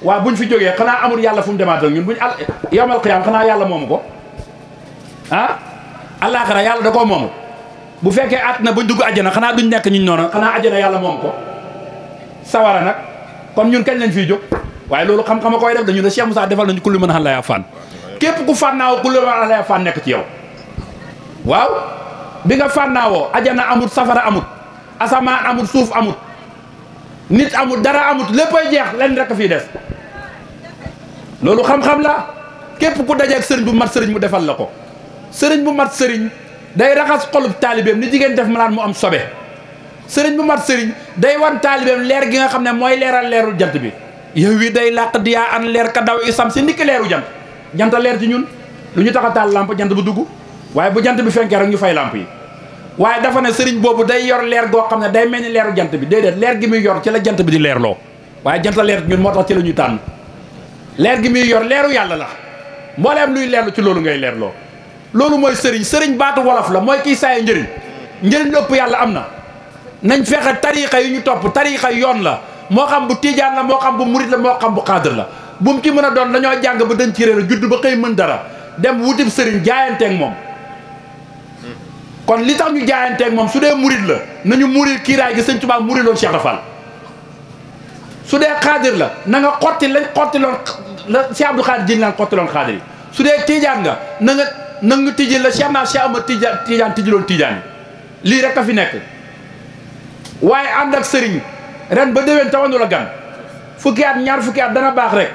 waaw buñ fi jógee xanaa amul yàlla fu mu demaat ak ñun buñ yawmal qiyaam xanaa yàlla moomu ko ah àllaaxira yàlla da koo moomu bu fekkee at na buñ dugg àjjana xanaa duñ nekk ñun noonu xanaa àjjana yàlla moom ko sawara nag kon ñun kañ lañ fiy jóg waaye loolu xam-xam a koy def dañu ne Cheikh Moussa defal nañu kullu man alayhaa fan képp ku fànnaaw kullu man alayhaa fan nekk ci yow waaw bi nga fànnaawoo àjjana amut safara amut asamaan amut suuf amut nit amut dara amut léppay jeex leen rek fii des loolu xam-xam la képp ku dajeeg sëriñ bu mat sëriñ mu defal la ko sëriñ bu mat sëriñ day raxas xolub taalibeem ni jigéen def malaan mu am sobe sëriñ bu mat sëriñ day wan taalibeem leer gi nga xam ne mooy leeral leerul jant bi yow wi day làq diyaa an leer ka daw isam si ndikki leeru jant janta leer ci ñun lu ñu tax a taal lamp jant bu dugg waaye bu jant bi fenkee rek ñu fay lamp yi waaye dafa ne sëriñ boobu day yor leer goo xam ne day mel ni leeru jant bi déedéet leer gi muy yor ci la jant bi di leerloo waaye jant leer ñun moo tax ci la ñuy tànn leer gi muy yor leeru yàlla la mbooleem luy leerlu ci loolu ngay leerloo loolu mooy sëriñ baatu wolof la mooy kiy saaye njëriñ ëpp yàlla am na nañ fexe tariixa yi ñu topp tariixa yoon la moo xam bu tiijaan la moo xam bu murit la moo xam bu xaadir la bu mu ci mën a doon dañoo jàng ba dañ ci réer judd ba xëy mën dara dem wutib sëriñ jaayanteeg moom kon li tax ñu jaayanteeg moom su dee murit la nañu murit kiiraay gi sëñ Tuubaa muriloon Cheikh Rafal su dee xaadir la na nga xotti lañ xottiloon la Cheikh Abdou Khadir Jil naan xottiloon xaadir yi su dee tiijaan nga na nga tijji la Cheikh naa Cheikh Ahmad tiijaan tijjiloon tiijaan yi lii rek a fi nekk waaye ànd ak sëriñ ren ba déwén tawandu la gan fukki at ñaar fukki at dana baax rek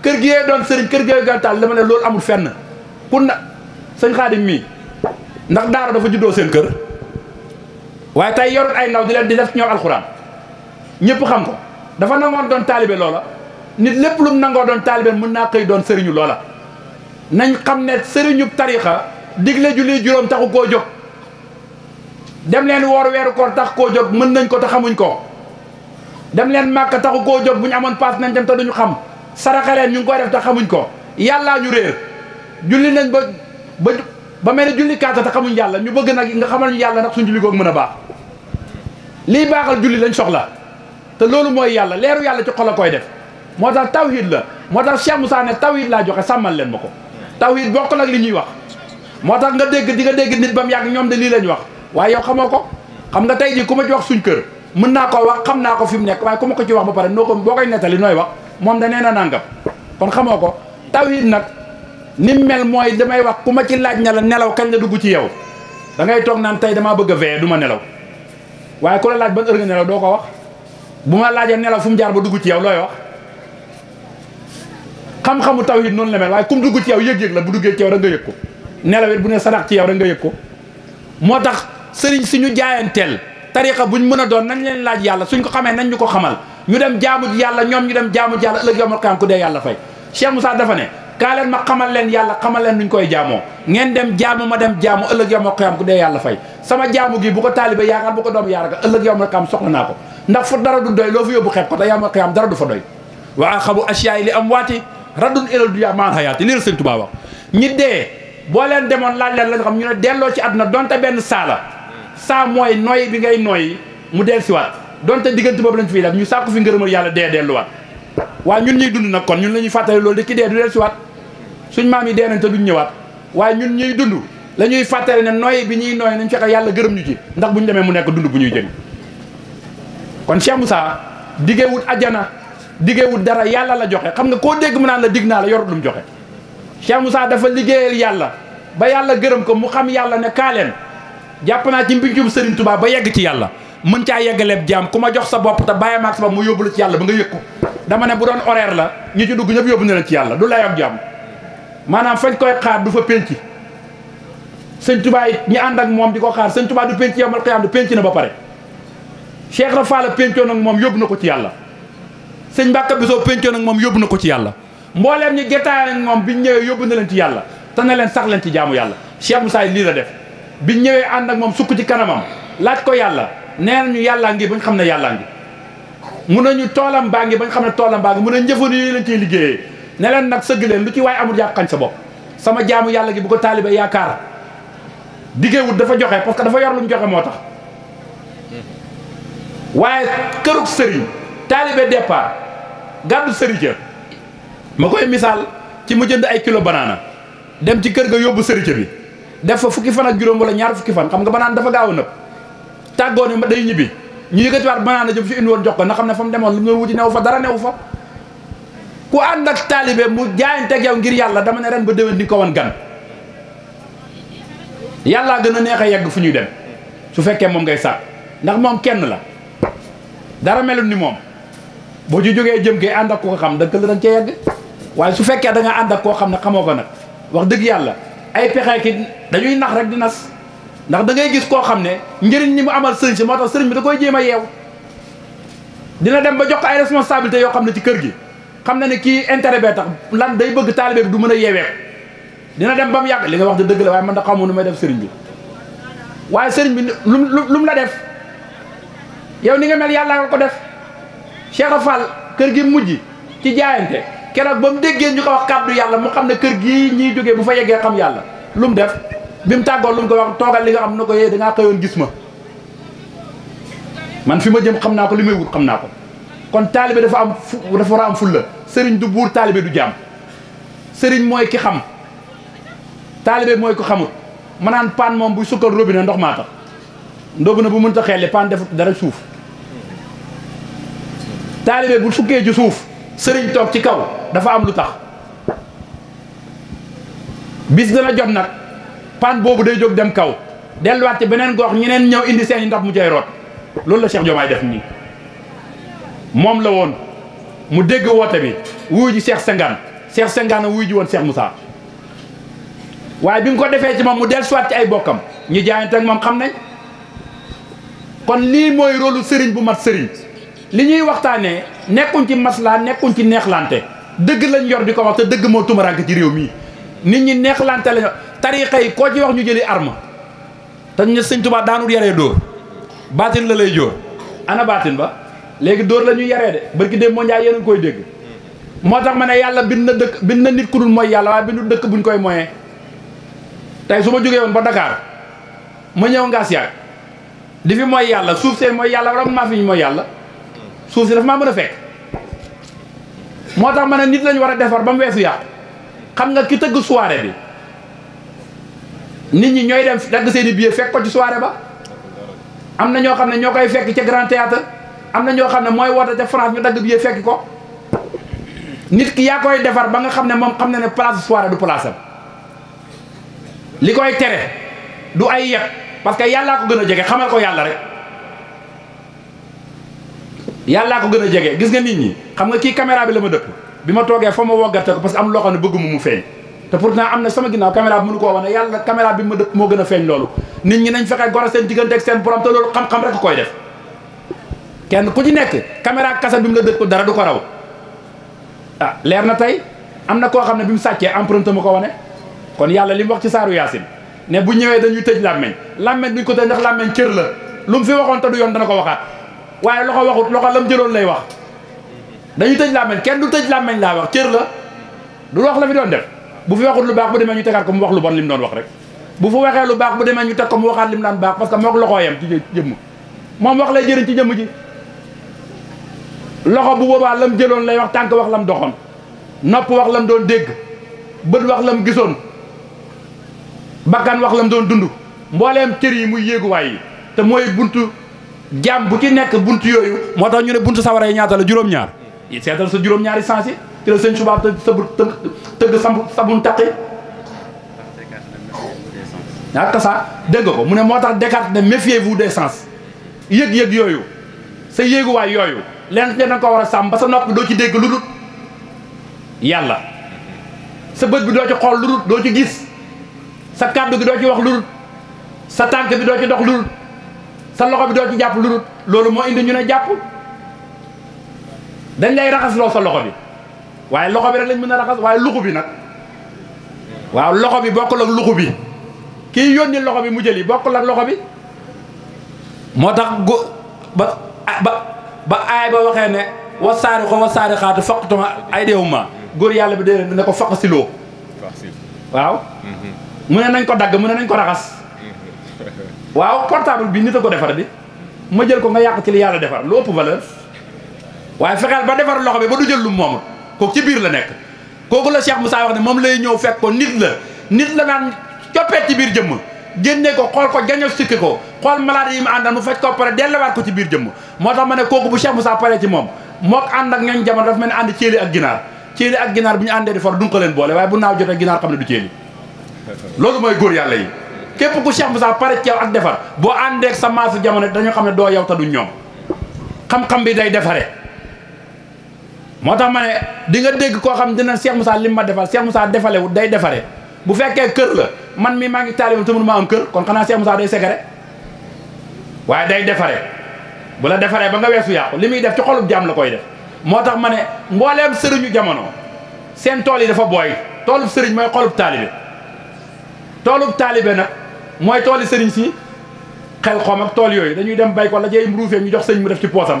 kër gi yee doon sëriñ kër gi yee gantaal dama ne loolu amul fenn kun na sëñ Xaadim mii ndax daara dafa juddoo seen kër waaye tey yorut ay ndaw di leen di def ci ñoom alxuraan ñëpp xam ko dafa nangoon doon taalibe loola nit lépp lu mu nangoo doon taalibe mën naa xëy doon sëriñu loola nañ xam ne sëriñu tariixa digle julli juróom taxu koo jóg dem leen woor weeru koor tax koo jóg mën nañ ko te xamuñ ko dem leen màkk taxu koo jóg bu ñu amoon paas nañ dem te duñu xam saraxe leen ñu ngi koy def te xamuñ ko yàllaa ñu réer julli nañ ba mel ne julli kaata te xamuñ yàlla ñu bëgg nag nga xamal ñu yàlla ndax suñ julli googu mën a baax lii baaxal julli lañ soxla te loolu mooy yàlla leeru yàlla ci xol a koy def moo tax tawhid la moo tax Cheikh Moussa ne tawhid laa joxe sàmmal leen ma ko tawhid bokk nag li ñuy wax moo tax nga dégg di nga dégg nit ba mu yàgg ñoom de lii lañ wax waaye yow xamoo ko xam nga tey jii ku ma ci wax suñ kër mën naa koo wax xam naa ko fi mu nekk waaye ku ma ko ci wax ba pare noo ko boo koy nettali nooy wax moom da nee na nangam kon xamoo ko tawhid nag ni mel mooy damay wax ku ma ci laaj ne la nelaw kañ la dugg ci yow da ngay toog naan tey damaa bëgg a veillé du ma nelaw waaye ku la laaj ban heure nga nelaw doo ko wax bu ma laajee nelaw fu mu jaar ba dugg ci yow looy wax xam-xamu tawhid noonu la mel waaye kum dugg ci yow yëg-yëg la bu duggee ci yow da nga yëg ko nelaw it bu ne sadax ci yow da nga yëg ko moo tax sëriñ suñu jaayanteel tariqa buñ mën a doon nañ leen laaj yàlla suñ ko xamee nañ ñu ko xamal ñu dem jaamu ji yàlla ñoom ñu dem jaamu ji yàlla ëllëg yawmal qiyaama ku dee yàlla fay Cheikh Moussa dafa ne kaa leen ma xamal leen yàlla xamal leen nuñ koy jaamoo ngeen dem jaamu ma dem jaamu ëllëg yawmal qiyaama ku dee yàlla fay sama jaamu gi bu ko taalibe yaakaar bu ko doom yaakaar ëllëg yawmal qiyaama soxla naa ko ndax fu dara du doy loo fa yóbbu xeeb ko te yawmal qiyaama dara du fa doy wa axabu asiyaay li am waati raddun ilal dunya maan hayaati lii la sëñ Tuubaa wax ñi dee boo leen demoon laaj leen lañ xam ñu ne delloo ci àdduna donte benn saa mooy nooy bi ngay nooy mu del siwaat donte diggante boobu lañ fiy def ñu sàkku fi ngërëmal yàlla dee delluwaat waaye ñun ñuy dund nag kon ñun la ñuy fàttali loolu de ki dee du del siwaat suñ maam yi dee nañ te duñ ñëwaat waaye ñun ñuy dund la ñuy fàttali ne nooy bi ñuy nooy nañ fexe yàlla gërëm ñu ci ndax bu ñu demee mu nekk dund bu ñuy jëriñ kon Cheikh Moussa diggewut ajjana diggewut dara yàlla la joxe xam nga koo dégg mu naan la dig naa la yorut lu mu joxe Cheikh Moussa dafa liggéeyal yàlla ba yàlla gërëm ko mu xam yàlla ne kaaleen jàpp naa ci mbincum Serigne Touba ba yegg ci yàlla mën caa yeggaleeb jaam ku ma jox sa bopp te bàyyi maag sa bopp mu yóbbu la ci yàlla ba nga yëg ko dama ne bu doon horaire la ñi ci dugg ñëpp yóbbu na leen ci yàlla du lay ak jaam maanaam fañ koy xaar du fa penc sëñ Touba it ñi ànd ak moom di ko xaar sëñ Touba du penc yawmal qiyaam du penc na ba pare Cheikh Rafa la pencoon ak moom yóbbu na ko ci yàlla sëñ Mbàkke Buso pencoon ak moom yóbbu na ko ci yàlla mbooleem ñi getaay ak moom biñ ñëwee yóbbu na leen ci yàlla te na leen sax leen ci jaamu yàlla Cheikh Moussa lii la def biñ ñëwee ànd ak moom sukk ci kanamam laaj ko yàlla nee nañu yàllaa ngi bañ xam ne yàllaa ngi mun nañu toolam baa ngi bañ xam ne toolam baa ngi mun a njëfanu yooyu lañ ciy liggéeyee ne leen nag sëgg leen lu ci waay amul yàq xañ sa bopp sama jaamu yàlla gi bu ko taalibe yaakaar diggéewut dafa joxe parce que dafa yor lu mu joxe moo tax waaye kërug sëriñ taalibe départ gàddu sëriñ ma koy misaal ci mu jënd ay kilo banaana dem ci kër ga yóbbu sëriñ bi def fa fukki fan ak juróom wala ñaar fukki fan xam nga banaan dafa gaaw a nëb tàggoo ne day ñibbi ñu yëkkatiwaat banaana jëm si indi woon jox ko na xam ne fa mu demoon lu mu wuti new fa dara new fa ku ànd ak taalibe mu jaayanteeg yow ngir yàlla dama ne ren ba déwén di ko wan gan yàllaa gën a neex a yegg fu ñuy dem su fekkee moom ngay sàkk ndax moom kenn la dara melul ni moom boo ci jógee jëm kay ànd ak koo xam dëgg la da nga cee yegg waaye su fekkee da nga ànd ak koo xam ne xamoo ko nag wax dëgg yàlla ay pexe ki dañuy nax rek di nas ndax da ngay gis koo xam ne njëriñ ñi mu amal sëriñ si moo tax sëriñ bi da koy jéem a yeew dina dem ba jox ko ay responsabilité yoo xam ne ci kër gi xam na ne kii intérêt bee tax lan day bëgg taalibe bi du mën a yeewee dina dem ba mu yàgg li nga wax de dëgg la waaye man da xamu nu may def sëriñ bi waaye sëriñ bi lu mu la def yow ni nga mel yàlla nga ko def. Cheikh Fall kër gi mujj ci jaayante keroog ba mu déggee ñu ko wax kàddu yàlla mu xam ne kër gii ñiy jógee bu fa yeggee xam yàlla lu mu def bi mu tàggoo lu mu ko wax toogal li nga xam ne ko yee dangaa xëyoon gis ma man fi ma jëm xam naa ko li may wut xam naa ko kon taalibe dafa war a am fulla sëriñ du buur taalibe du jaam sëriñ mooy ki xam taalibe mooy ko xamut ma naan paan moom bu sukkal robinet ndox maa tax ndogu na bu mënta xelli paan defut dara suuf taalibe bu sukkee ci suuf sëriñ toog ci kaw dafa am lu tax bis dana jot nag paan boobu day jóg dem kaw delluwaat ci beneen gox ñeneen ñëw indi seen i ndox mu cay root loolu la Cheikh Diomaye def nii moom la woon mu dégg woote bi wuyu ji Cheikh Sengane wuyu ji woon Cheikh Moussa waaye bi nga ko defee ci moom mu dellusiwaat ci ay bokkam ñu jaayante ak moom xam nañ kon lii mooy rôlu sëriñ bu mat sëriñ li ñuy waxtaanee nekkuñ ci maslaa nekkuñ ci neexlante dëgg lañ yor di ko wax te dëgg moo tumaranke ci réew mii nit ñi neexlante lañ tariixa yi koo ci wax ñu jëli arme te ñu sëñ Tuubaa daanul yaree dóor baatin la lay jóor ana baatin ba léegi dóor la ñuy yaree de barki dem moo njaay yéen a ngi koy dégg moo tax ma ne yàlla bind na nit ku dul mooy yàlla waaye bindu dëkk buñ koy moyee tey su ma jógee woon ba Dakar ma ñëw ngaas yaag di fi mooy yàlla suuf seen mooy yàlla wala maa fi ñu mooy yàlla suuf si dafa maa mën a fekk moo tax ma ne nit lañu war a defar ba mu weesu yàqu xam nga ki tëgg soirée bi nit ñi ñooy dem dagg seeni billet fekk ko ci soirée ba am na ñoo xam ne ñoo koy fekk ca Grand Théâtre am na ñoo xam ne mooy woote ca France ñu dagg billet fekk ko nit ki yaa koy defar ba nga xam ne moom xam na ne place soirée du place am li koy tere du ay yet parce que yàllaa ko gën a jege xamal ko yàlla rek yàllaa ko gën a jege gis nga nit ñi xam nga kii caméra bi la ma dëpp bi ma toogee fa ma woggarte ko parce que am loo xam ne bëgguma mu feeñ te pourtant am na sama ginnaaw caméra bi mënu koo wane yàlla caméra bi ma dëpp moo gën a feeñ loolu nit ñi nañ fexe goro seen diggante ak seen borom te loolu xam-xam rek koy def kenn ku ci nekk caméra kasa bi mu la dëpp dara du ko raw ah leer na tey am na koo xam ne bi mu sàccee empreinte ma ko wane kon yàlla li mu wax ci saaru yaasin ne bu ñëwee dañuy tëj làmmeñ duñ ko tëj ndax làmmeñ cër la lu mu fi waxoon te du yoon dana ko waxaat waaye loxo waxut loxo lam jëloon lay wax dañuy tëj làmmeñ kenn du tëj làmmeñ laa wax cër la du wax la fi doon def bu fi waxut lu baax bu demee ñu tegaat ko mu wax lu bon li mu doon wax rek bu fa waxee lu baax bu demee ñu teg ko mu waxaat li mu daan baax parce que mook loxoo yem ci jëmm moom wax lay jëriñ ci jëmm ji loxo bu boobaa lam jëloon lay wax tànk wax lam doxoon nopp wax lam doon dégg bët wax lam gisoon bakkan wax lam doon dund mbooleem cër yi muy yéeguwaay yi te mooy buntu jaam bu ci nekk buntu yooyu moo tax ñu ne buntu sawara yi ñaata la juróom-ñaar seetal sa juróom-ñaari sens yi ci la sëñ subaab tëgg sabun taqi ak ça dégg ko mu ne moo tax Descartes ne méfiez-vous des sens yëg-yëg yooyu sa yéeguwaay yooyu leen te na ko war a sàmm ba sa nopp bi doo ci dégg lu dul yàlla sa bët bi doo ci xool lu dul doo ci gis sa kàddu gi doo ci wax lu dul sa tànk bi doo ci dox lu dul sa loxo bi doo ci jàpp lu dul loolu moo indi ñu ne jàpp dañ lay raxasloo sa loxo bi waaye loxo bi rek lañ mën a raxas waaye luxu bi nag waaw loxo bi bokkul ak luxu bi kii yónni loxo bi mu jëli bokkul ak loxo bi moo tax ba aay ba waxee ne wasaari ko wasaari xaatu faqtuma ay deewuma góor yàlla bi dee ne ko faq siloo waaw mu ne nañ ko dagg mu ne nañ ko raxas waaw portable bi nit a ko defar di ma jël ko nga yàq ci li yàlla defar lu ëpp valeur waaye fexeel ba defar loxo bi ba du jël lu moomut kooku ci biir la nekk kooku la Cheikh Moussa wax ne moom lay ñëw fekk ko nit la naan coppeet ci biir jëmm génne ko xool ko diagnostiqué ko xool maladie yi mu àndal mu faj ko pare delluwaat ko ci biir jëmm moo tax ma ne kooku bu Cheikh Moussa paree ci moom mook ànd ak ñooñ jamono dafa mel ne ànd céeli ak ginaar bu ñu àndee di for duñ ko leen boole waaye bu naaw jotee ginaar xam ne du céeli loolu mooy góor yàlla yi képp ku Cheikh Moussa pare ci yow ak defar boo àndeek sa maasu jamono dañoo xam ne doo yow te duñ ñoom xam-xam bi day defare moo tax ma ne di nga dégg koo xam dina Cheikh Moussa lim ma defal Cheikh Moussa defalewut day defare bu fekkee kër la man mi maa ngi taalibe te mënu ma am kër kon xanaa Cheikh Moussa day segare waaye day defare bu la defaree ba nga weesu yàqu li muy def ci xolub jaam la koy def moo tax ma ne mbooleem sëriñu jamono seen tool yi dafa booy toolub sëriñ mooy xolub taalibe toolub taalibe nag mooy tooli sëriñ si xel xom ak tool yooyu dañuy dem bay ko la jey ruufee ñu jox sëriñ mu def ci poosam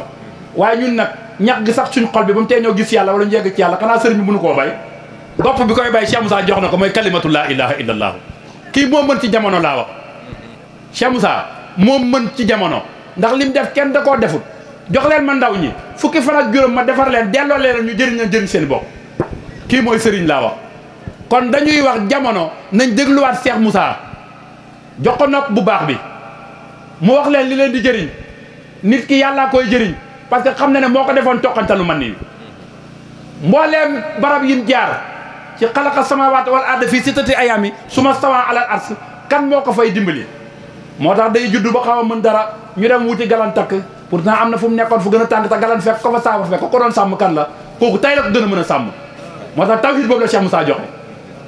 waaye ñun nag ñax gi sax suñ xol bi ba mu tee ñoo gis yàlla wala ñu yegg ci yàlla xanaa sëriñ bi mënu koo bay gopp bi koy bay Cheikh Moussa jox na ko mooy kalimatu laa ilaha illallah kii moo mën ci jamono laa wax Cheikh Moussa moom mën ci jamono ndax lim def kenn da koo defut jox leen ma ndaw ñi fukki fan ak juróom ma defar leen delloo leen ñu jëriñ leen jëriñ seen bopp kii mooy sëriñ laa wax kon dañuy wax jamono nañ dégluwaat Cheikh Moussa jox ko nopp bu baax bi mu wax leen li leen di jëriñ nit ki yàllaa koy jëriñ parce que xam na ne moo ko defoon toqantalu man nii mbooleem barab yim jaar ci xalaqa samaawaat wal ard fii sittati ayaami suma stawaa alal ars kan moo ko fay dimbali moo tax day juddu ba xaw a mën dara ñu dem wuti galan takk pourtant am na fu mu nekkoon fu gën a tàng te galan fekk ko fa saaba fekk ko doon sàmm kan la kooku tay la ko gën a mën a sàmm moo tax tawhid boobu la Cheikh Moussa joxe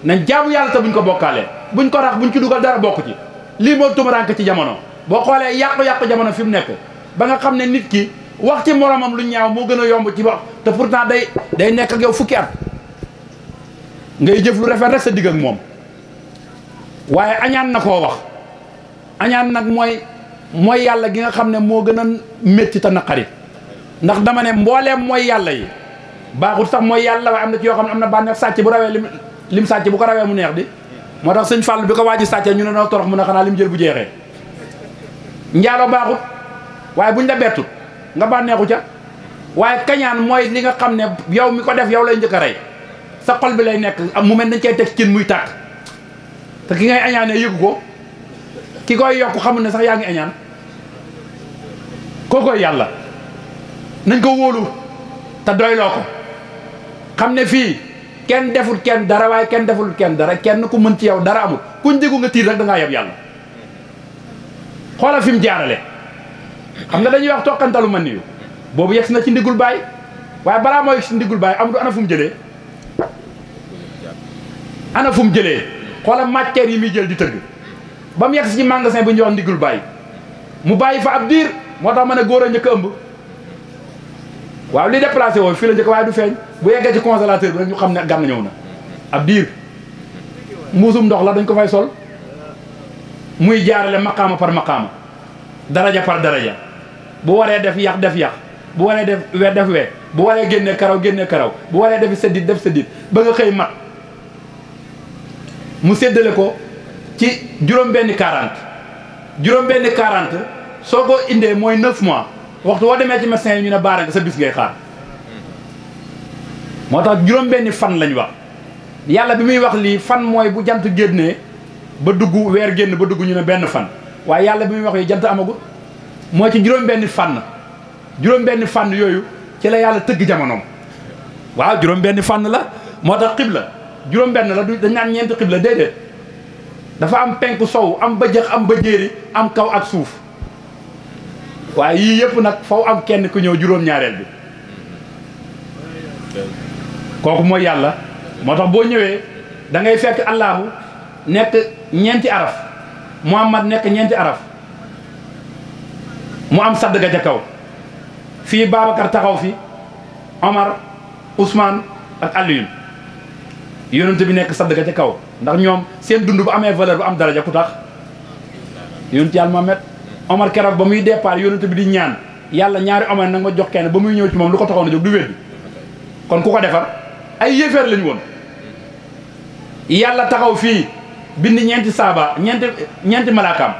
nañ jaamu yàlla te buñ ko bokkaalee buñ ko rax buñ ci dugal dara bokk ci lii moo tumaranke ci jamono boo xoolee yàqu-yàqu jamono fi mu nekk ba nga xam ne nit ki wax ci moromam lu ñaaw moo gën a yomb ci wax te pourtant day nekk ak yow fukki at ngay jëf lu rafet rek sa digg ak moom waaye añaan na koo wax añaan nag mooy yàlla gi nga xam ne moo gën a métti te naqari ndax dama ne mbooleem mooy yàlla yi baaxul sax mooy yàlla waaye am na ci yoo xam ne am na bànneex sàcc bu rawee lim sàcc bu ko rawee mu neex di moo tax sëñ Fall bi ko waaji sàccee ñu ne noo torox mu ne xanaa lim jël bu jeexee njaalo baaxut waaye buñ la bettut nga bànneexu ca waaye kañaan mooy li nga xam ne yow mi ko def yow lay njëkk a rey sa xol bi lay nekk mu mel dañ cay teg cin muy tàkk te ki ngay añaanee yëgu ko ki koy yokk xamul ne sax yaa ngi añaan kookoy yàlla nañ ko wóolu te doyloo ko xam ne fii kenn deful kenn dara waaye kenn deful kenn dara kenn ku mën ci yow dara amul kuñ déggu nga tiit rek da ngaa yeb yàlla xoolal fi mu jaarale xam nga dañuy wax toqantalu man niyu boobu yegg si na ci ndigul baay waaye balaa moo yegg si ndigul baay amul ana fu mu jëlee ana fu mu jëlee xoolal matière yi muy jël di tëgg ba mu yegg si ci magasin bu ñuy wax ndigul baay mu bàyyi fa ab diir moo tax ma ne góor a njëkk a ëmb waaw li déplacé woo fii la njëkk waaye du feeñ bu yeggee ci congélateur bi rek ñu xam ne gan na ñëw na ab diir muusum ndox la dañ ko fay sol muy jaarale maqaama par maqaama daraja par daraja bu waree def yax def yax bu waree def we def we bu waree génne karaw bu waree def sëddit def sëddit ba nga xëy mat mu séddale ko ci juróom-benni 40 soo ko indee mooy 9 mois waxtu woo demee ci médecin yi ñu ne baara nga sa bis ngay xaar moo tax juróom-benni fan lañ wax yàlla bi muy wax lii fan mooy bu jant génnee ba dugg weer génn ba dugg ñu ne benn fan waaye yàlla bi muy wax yi jant amagul moo ci juróom-benni fànn yooyu ci la yàlla tëgg jamonoom waaw juróom-benni fànn la moo tax xibla juróom-benn la du dañ naan ñeenti xibla déedéet dafa am penku sow am ba jëx am ba jéeri am kaw ak suuf waaye yii yëpp nag faw am kenn ku ñëw juróom-ñaareel bi kooku mooy yàlla moo tax boo ñëwee da ngay fekk allahu nekk ñeenti araf muhammad nekk ñeenti araf mu am sadd ga ca kaw fii Babacar taxaw fi Omar Ousmane ak Alioune yonent bi nekk sadd ga ca kaw ndax ñoom seen dund bu amee valeur bu am daraja ku tax yonent yàlla Muhammad Omar keroog ba muy départ yonent bi di ñaan yàlla ñaari Omar nag ma jox kenn ba muy ñëw ci moom lu ko taxoon a jóg du weddi kon ku ko defar ay yéeféer lañu woon yàlla taxaw fii bind ñeenti saaba ñeenti malaakaam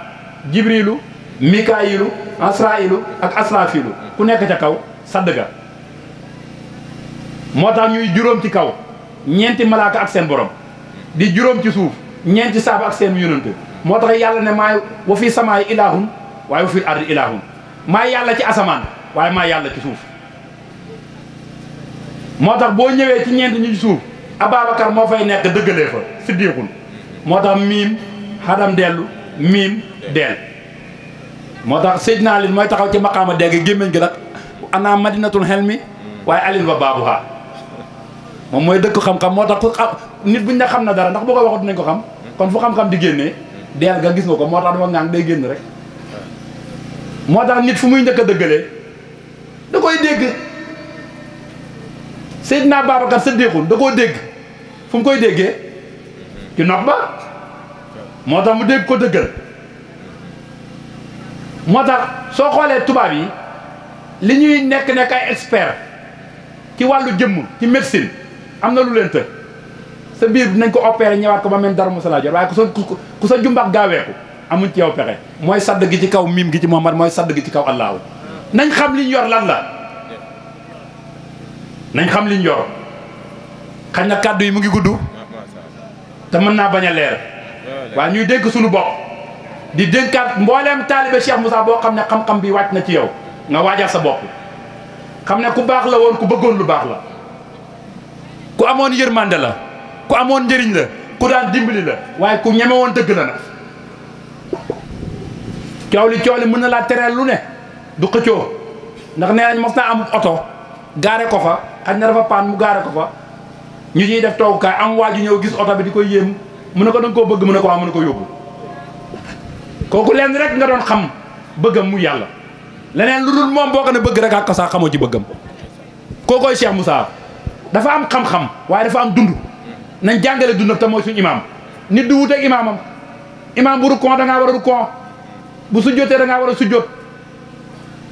jibrilu mikaayilu asrailu ak asrafilu ku nekk ca kaw sadd ga moo tax ñuy juróom ci kaw ñeenti malaaka ak seen borom di juróom ci suuf ñeenti saaba ak seen yonent moo tax yàlla ne maay wa fi samaay ilahun waaye wa fi ardi ilahun maa yàlla ci asamaan waaye maa yàlla ci suuf moo tax boo ñëwee ci ñeenti ñu ci suuf Ababacar moo fay nekk dëggalee fa siddiqun moo tax miim xadam dellu miim deel moo tax Seydina Ali mooy taxaw ci maqaama dégg gémmiñ gi nag ana madinatul xelmi waaye alin ba baabuha moom mooy dëkk xam-xam moo tax ku xam nit buñ ne xam na dara ndax bu ko waxut dinañ ko xam kon fu xam-xam di génnee deel nga gis nga ko moo tax dama ngaan day génn rek moo tax nit fu muy njëkk a dëggalee da koy dégg Seydina Babacar Siddiqun da koo dégg fu mu koy déggee ci nopp ba moo tax mu dégg ko dëggal moo tax soo xoolee tubaab yi li ñuy nekk ay expert ci wàllu jëmm ci médecine am na lu leen të sa biir dinañ ko opéré ñëwaat ko ba mel dara mu sa jot waaye ku sa jumbax gaaweeku amuñ ci yow pexe mooy sadd gi ci kaw miim gi ci Muhammad mooy sadd gi ci kaw Allahu nañ xam liñ yor lan la nañ xam liñ yor xañ na kàddu yi mu ngi gudd te mën naa bañ a leer waaye ñuy dénk suñu bopp di dénkaat mbooleem taalibe Cheikh Moussa boo xam ne xam-xam bi wàcc na ci yow nga waajal sa bopp xam ne ku baax la woon ku bëggoon lu baax la ku amoon yërmande la ku amoon njëriñ la ku daan dimbali la waaye ku ñeme woon dëgg la nag coow li mën na laa tereel lu ne du xëccoo ndax nee nañ mos naa am oto gaare ko fa xaj na dafa paan mu gaare ko fa ñu ciy def toogukaay am waaju ñëw gis oto bi di koy yéem mu ne ko danga koo bëgg mu ne ko waaw mu ne ko yóbbu kooku leen rek nga doon xam bëggam mu yàlla leneen lu dul moom boo ko ne bëgg rek ak ko sax xamoo ci bëggam kookooy Cheikh Moussa dafa am xam-xam waaye dafa am dund nañ jàngale dundam te mooy suñu imaam nit du wuteeg imaamam imaam bu rukkoo da ngaa war a rukkoo bu sujjotee da ngaa war a sujjot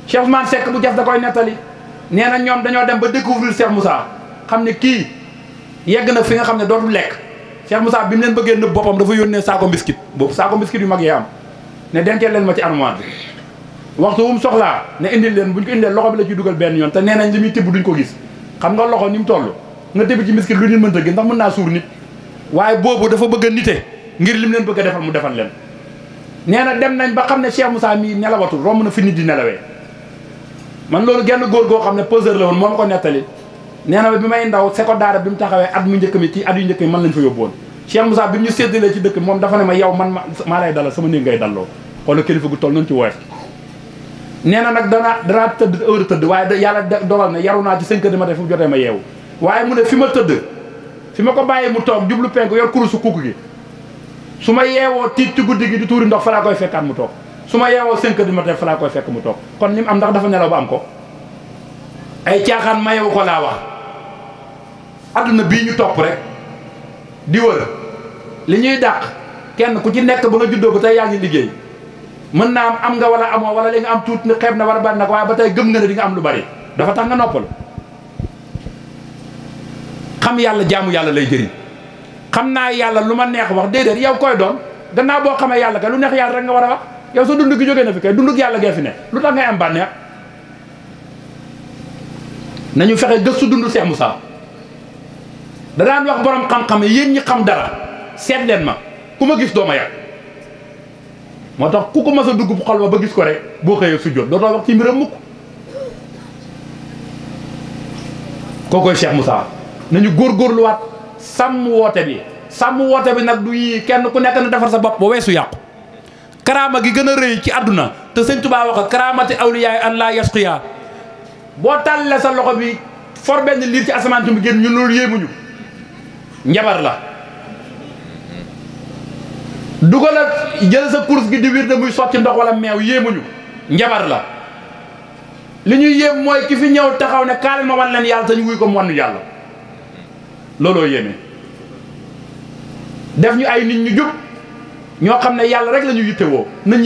Cheikh Ousmane Seck bu jas da koy nettali nee na ñoom dañoo dem ba découvrir Cheikh Moussa xam ne kii yegg na fi nga xam ne dootul lekk Cheikh Moussa bi mu leen bëggee nëbb boppam dafa yónnee saako mbiskit boobu saako mbiskit yu mag yee am ne denceel leen ma ci armoire bi waxtu wu mu soxlaa ne indil leen buñ ko indee loxo bi la ciy dugal benn yoon te nee nañ li muy tibb duñ ko gis xam nga loxo ni mu toll nga tibb ci mbiskit lu nit mënta gis ndax mën naa suur nit waaye boobu dafa bëgg a nite ngir lim leen bëgg a defal mu defal leen nee na dem nañ ba xam ne Cheikh Moussa mii nelawatul romb na fi nit di nelawee man loolu genn góor goo xam ne poseur la woon moo ma ko nettali nee na bi may ndaw se ko daara bi mu taxawee at mu njëkk mi ci at yu njëkk mi man lañ fa yóbbu woon Cheikh Moussa bi mu ñu séddalee ci dëkk moom dafa ne ma yow man maa lay dalal sama néeg ngay dalloo xoolal kilifa gu toll noonu ci woyof nee na nag danaa tëdd heure tëdd waaye yàlla dogal na yaru naa ci 5 heures du matin fu mu jotee ma yeewu waaye mu ne fi ma tëdd fi ma ko bàyyee mu toog jublu penku yor kurusu kukk gi su ma yeewoo tiit ci guddi gi di tuuri ndox fa laa koy fekkaat mu toog su ma yeewoo 5 heures du matin fa laa koy fekk mu toog kon li mu am ndax dafa nelaw ba am ko ay caaxaan mayewu ko laa wax adduna bii ñu topp rek di wër li ñuy dàq kenn ku ci nekk ba nga juddoo ba tey yaa ngi liggéey mën naa am nga wala amoo wala li nga am tuut ni xeeb na wala bari nag waaye ba tey gëm nga ne di nga am lu bari dafa tax nga noppal xam yàlla jaamu yàlla lay jëriñ xam naa yàlla lu ma neex wax déedéet yow koy doon gannaaw boo xamee yàlla kay lu neex yàlla rek nga war a wax yow sa dund gi jógee na fi kay dund gi yàlla gee fi ne lu tax ngay am bànneex nañu fexe gëstu dund Cheikh Moussa da daan wax borom xam-xam yéen ñi xam dara seet leen ma ku ma gis doo ma yàq moo tax ku ko mas a dugg xol ba gis ko rek boo xëyee sujjóot dootoo wax ci mbiram mukk kookoy Cheikh Moussa nañu góorgóorluwaat sàmm woote bi nag du yii kenn ku nekk na defar sa bopp ba weesu yàqu karaama gi gën a rëy ci àdduna te sëñ Tuubaa wax karaamati awliyaay an laa yasqiya boo tàllee sa loxo bi for benn liir ci asamaan si mu génn ñun loolu yéemuñu njabar la dugalal jël sa course gi di wirde muy sotti ndox wala meew yéemuñu njabar la li ñuy yéem mooy ki fi ñëw taxaw ne kaale ma wan leen yàlla te ñu wuy ko mu wannu yàlla looloo yéeme def ñu ay nit ñu jub ñoo xam ne yàlla rek la ñu yittewoo nañ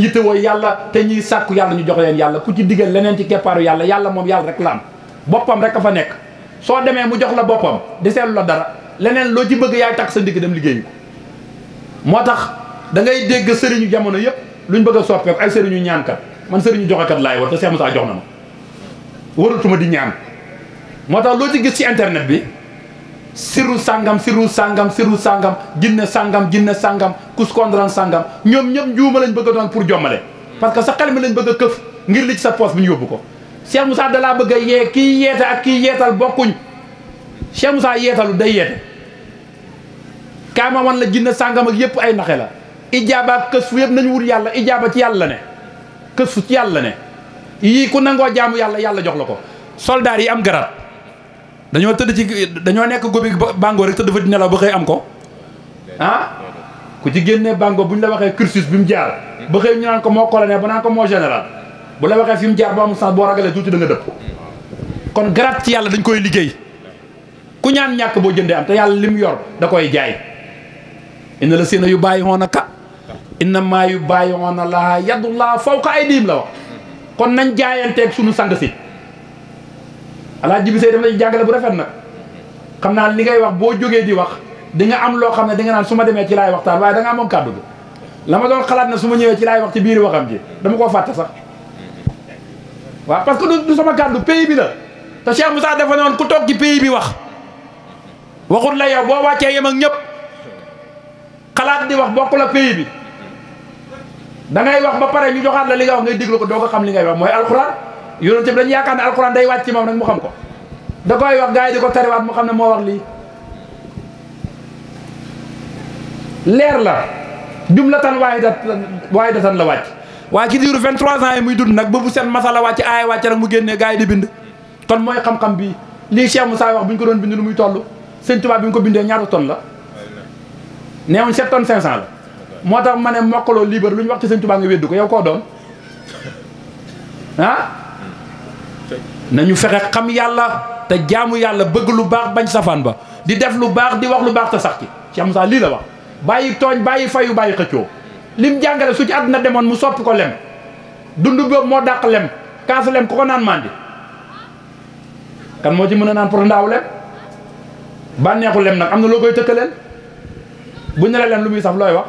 yittewoo yàlla te ñuy sàkku yàlla ñu jox leen yàlla ku ci digal leneen ci keppaaru yàlla moom yàlla rek la am boppam rek a fa nekk soo demee mu jox la boppam deseelu la dara leneen loo ci bëgg yaay takk sa ndigg dem liggéeyu moo tax da ngay dégg sëriñu jamono yëpp luñ bëgg a soppeeku ay sëriñu ñaankat man sëriñu joxekat laay war te Cheikh Moussa jox na ma waratuma di ñaan moo tax loo ci gis ci internet bi siru sàngam jinne sàngam kuskondran sàngam ñoom ñëpp njuuma lañ bëgg a doon pour jommale parce que sa xel mi lañ bëgg a këf ngir li ci sa poos bi ñu yóbbu ko Cheikh Moussa dalaa bëgg a yee kii yeete ak kii yeetal bokkuñ Cheikh Moussa yeetalu day yeete kaay ma wan la jinne sàngam ak yëpp ay naxe la ijaaba ak kës fu yëpp nañu wut yàlla ijaaba ci yàlla ne kës fu ci yàlla ne yii ku nangoo jaamu yàlla jox la ko soldaar yi am garat dañoo nekk gobi bango rek tëdd fa di nelaw ba xëy am ko ku ci génnee bango bu ñu la waxee cursus bi mu jaar ba xëy ñu naan ko moo colonel ba naan ko moo général bu la waxee fi mu jaar ba amul sens boo ragalee tuuti da nga dëpp kon garat ci yàlla dañ koy liggéey ku ñaan ñàkk boo jëndee am te yàlla li mu yor da koy jaay inna la sina yu bàyyi woon a ka inna maa yu bàyyi woon a laa yadullah fawqa aydihim la wax kon nañ jaayanteeg suñu sang si Alaaji Jibi Sey daf lay jàngale bu rafet nag xam naa li ngay wax boo jógee di wax di nga am loo xam ne di nga naan su ma demee ci laay waxtaan waaye da ngaa moom kàddu gi la ma doon xalaat na su ma ñëwee ci laay wax ci biir waxam ji dama koo fàtte sax waaw parce que du sama kàddu pays bi la te Cheikh Moussa dafa ne woon ku toog ci pays bi wax waxut la yow boo wàccee yem ak ñëpp xalaat di wax bokk la pays bi da ngay wax ba pare ñu joxaat la li nga wax ngay déglu ko doo ko xam li ngay wax mooy alxuraan yonent bi dañu yaakaar ne alxuraan day wàcc ci moom nag mu xam ko da koy wax gars yi di ko tariwaat mu xam ne moo wax lii leer la jumlatan waahidatan la wàcc waaye ci diiru 23 ans yi muy dund nag ba bu seen masala wàcc aaya wàcc rek mu génnee gars yi di bind kon mooy xam-xam bii lii Cheikh Moussa wax bu ñu ko doon bind lu muy toll Sëñ Tuubaa bi ñu ko bindee ñaata tonne la neewuñ 7 tonnes 500 la moo tax ma ne mokkaloo libre lu ñu wax ci Sëñ Tuubaa nga weddu ko yow koo doon ah nañu fexe xam yàlla te jaamu yàlla bëgg lu baax bañ safaan ba di def lu baax di wax lu baax te sax ci Cheikh Moussa lii la wax bàyyi tooñ bàyyi fayu bàyyi xëccoo lim jàngale su ci àdduna demoon mu soppi ko lem dund boobu moo dàq lem kaasu lem ku ko naan mandi kan moo ci mën a naan pour ndaaw lem bànneexu lem nag am na loo koy tëkkaleel bu ñu ne la lem lu muy saf looy wax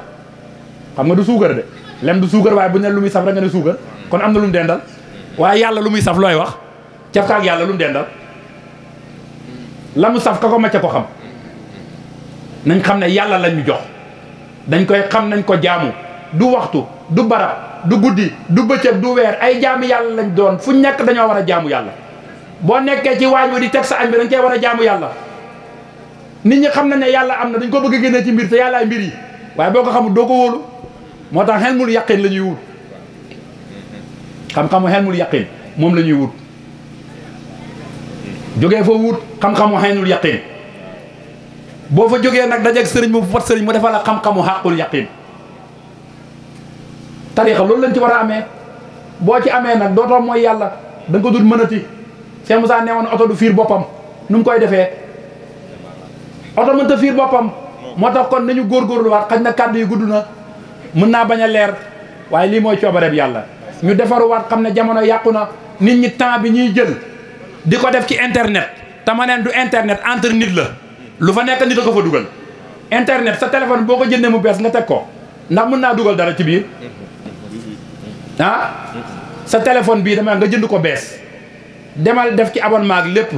xam nga du suukar de lem du suukar waaye bu ñu ne lu muy saf rek nga ne suukar kon am na lu mu dendal waaye yàlla lu muy saf looy wax cafkaak yàlla lu mu dendal la mu saf ka ko macca ko xam nañ xam ne yàlla lañ ñu jox dañ koy xam nañ ko jaamu du waxtu du barab du guddi du bëccëg du weer ay jaamu yàlla lañ doon fu nekk dañoo war a jaamu yàlla boo nekkee ci waañ wi di teg sa añ bi dañ koy war a jaamu yàlla nit ñi xam nañ ne yàlla am na dañ ko bëgg a génnee ci mbir te yàlla ay mbir yi waaye boo ko xamul doo ko wóolu moo tax xelmul yaqin la ñuy wut xam-xamu xelmul yaqin moom la ñuy wut jógee fa wut xam-xamu xelmul yaqin boo fa jógee nag dajeeg sëriñ mu fot sëriñ mu defal la xam-xamu xàqul yaqin tarixa loolu lañ ci war a amee boo ci amee nag dootoo mooy yàlla da nga ko dul mënati Cheikh Moussa nee woon oto du fiir boppam nu mu koy defee oto mënta fiir boppam moo tax kon nañu góorgóorluwaat xañ na kàddu yi gudd na mën naa bañ a leer waaye lii mooy coobareeb yàlla ñu defaruwaat xam ne jamono yàqu na nit ñi temps bi ñuy jël di ko def ci internet te ma neen du internet entre nit la lu fa nekk nit a ko fa dugal internet sa téléphone boo ko jëndee mu bees nga teg ko ndax mën naa dugal dara ci biir ah sa téléphone bii dama nga jënd ko bees demal def ci abonnement ak lépp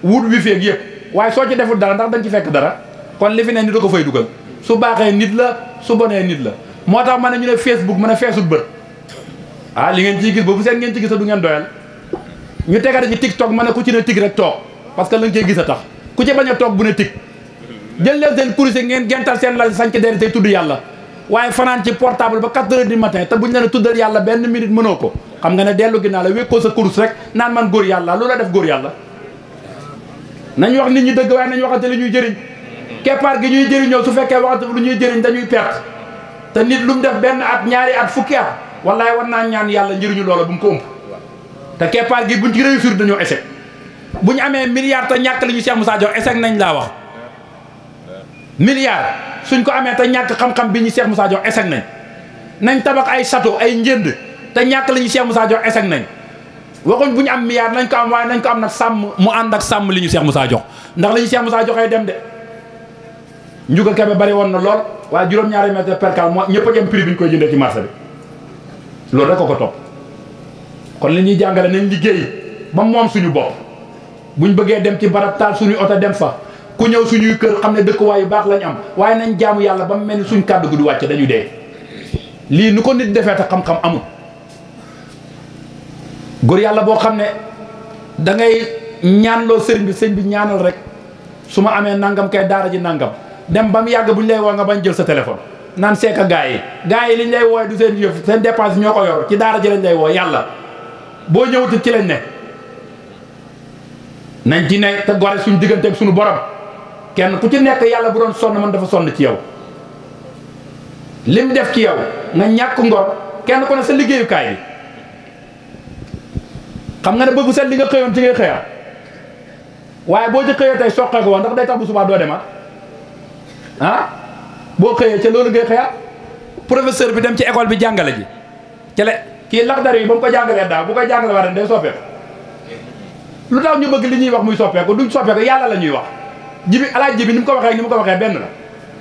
wut wifi ak yëpp waaye soo ci deful dara ndax dañ ci fekk dara kon li fi ne nit a ko fay dugal su baaxee nit la su bonee nit la moo tax ma ne ñu ne Facebook mën a feesul bët ah li ngeen ciy gis boobu seen ngeen ci gis du ngeen doyal ñu tegate ci TikTok ma ne ku ci ne tig rek toog parce que la nga cey gis a tax ku ci bañ a toog bu ne tig jël leen seen kurise ngeen gental seen lal sanc deri tey tudd yàlla waaye fanaan ci portable ba 4 heures du matin te buñ la ne tuddal yàlla benn minute mënoo ko xam nga ne dellu ginnaaw la wékkoo sa kurus rek naan man góor yàlla loolu la def góor yàlla nañ wax nit ñi dëgg waaye nañ waxante li ñuy jëriñ keppaar gi ñuy jëriñoo su fekkee waxante lu ñuy jëriñ dañuy perte te nit lu mu def benn at ñaari at fukki at wallaay war naa ñaan yàlla njëriñu loola bu mu ko ëmp te keppaar gi buñ ci réussir dañoo échec bu ñu amee milliard te ñàkk li ñu Cheikh Moussa jox échec nañ laa wax milliard suñ ko amee te ñàkk xam-xam bi ñu Cheikh Moussa jox échec nañ tabax ay château ay njënd te ñàkk li ñu Cheikh Moussa jox échec nañ waxuñ bu ñu am milliard nañ ko am waaye nañ ko am nag sàmm mu ànd ak sàmm li ñu Cheikh Moussa jox ndax li ñu Cheikh Moussa joxee dem de njuga kebe bari woon na lool waaye juróom-ñaari mètre percal moo ñëpp a jëm prix bi ñu koy jëndee ci marché bi loolu rek ko topp kon li ñuy jàngale nañ liggéey ba moom suñu bopp buñ bëggee dem ci barab taal suñuy oto dem fa ku ñëw suñuy kër xam ne dëkkuwaay yu baax lañ am waaye nañ jaamu yàlla ba mu mel ni suñ kàddu gu du wàcc dañuy dee lii nu ko nit defee te xam-xam amul góor yàlla boo xam ne da ngay ñaanloo sëriñ bi sëñ bi ñaanal rek su ma amee nangam kay daara ji nangam dem ba mu yàgg bu ñu lay woo nga bañ jël sa téléphone naan seeka gaa yi li ñu lay wooye du seen yëf seen dépense ñoo ko yor ci daara ji lañ lay woo yàlla boo ñëwuti ci lañ ne nañ ci ne te gore suñ diggante ak suñu borom kenn ku ci nekk yàlla bu doon sonn man dafa sonn ci yow lim def ci yow nga ñàkk ngor kenn ku ne sa liggéeyukaay bi xam nga ne ba bu set li nga xëyoon ci ngay xëyaat waaye boo ci xëyee tey soqee ko woon ndax day tax bu subaa doo demaat ah boo xëyee ca loolu ngay xëyaat professeur bi dem ci école bi jàngale ji ca la kii Laxdari yi ba mu ko jàngalee daaw bu koy jàngale war day soppeeku lu tax ñu bëgg li ñuy wax muy soppeeku duñ soppeeku yàlla la ñuy wax jibi alaaj jibi ni mu ko waxee ni mu ko waxee benn la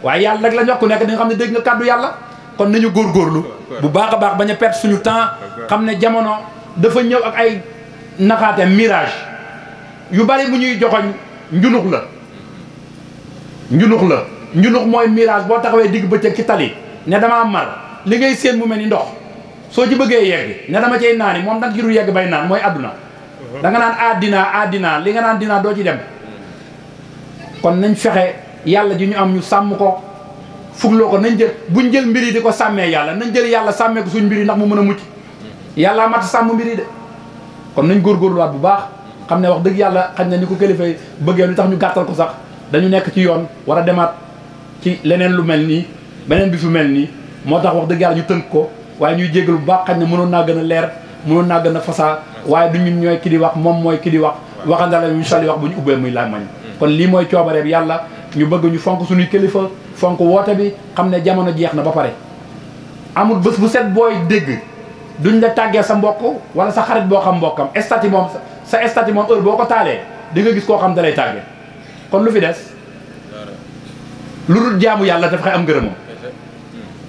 waaye yàlla rek la ñu wax ku nekk di nga xam ne dégg nga kàddu yàlla kon nañu góorgóorlu bu baax a baax bañ a perte suñu temps xam ne jamono dafa ñëw ak ay naxaate mirage yu bari mu ñuy joxoñ njunux la njunux mooy mirage boo taxawee digg bëccëg ci tali ne damaa mar li ngay séen mu mel ni ndox soo ci bëggee yegg ne dama cay naani moom nag ci du yegg bay naan mooy àdduna da nga naan addinaa li nga naan dinaa doo ci dem kon nañ fexe yàlla ji ñu am ñu sàmm ko fugloo ko nañ jël buñ jël mbir yi di ko sàmmee yàlla nañ jël yàlla sàmmee ko suñ mbir yi ndax mu mën a mucc yàllaa mat sàmm mbir yi de kon nañ góorgóorluwaat bu baax xam ne wax dëgg yàlla xañ na ni ko kilifa yi bëggee lu tax ñu gàttal ko sax dañu nekk ci yoon war a demaat ci leneen lu mel nii beneen bi fu mel nii moo tax wax dëgg yàlla ñu tënk ko waaye ñuy jégalu bu baax xañ na mënoon naa gën a leer mënoon naa gën a fasaa waaye du ñun ñooy ki di wax moom mooy ki di wax waxandala ñu sali wax bu ñu ubbee muy làmmañ kon lii mooy coobareeb yàlla ñu bëgg ñu fonk suñuy kilifa fonk woote bi xam ne jamono jeex na ba pare amul bés bu set booy dégg duñ la tàggee sa mbokk wala sa xarit boo xam mbokkam statut moom sa statut moom heure boo ko taalee di nga gis koo xam da lay tàggee kon lu fi des lu dul jaamu yàlla daf xay am ngërëmam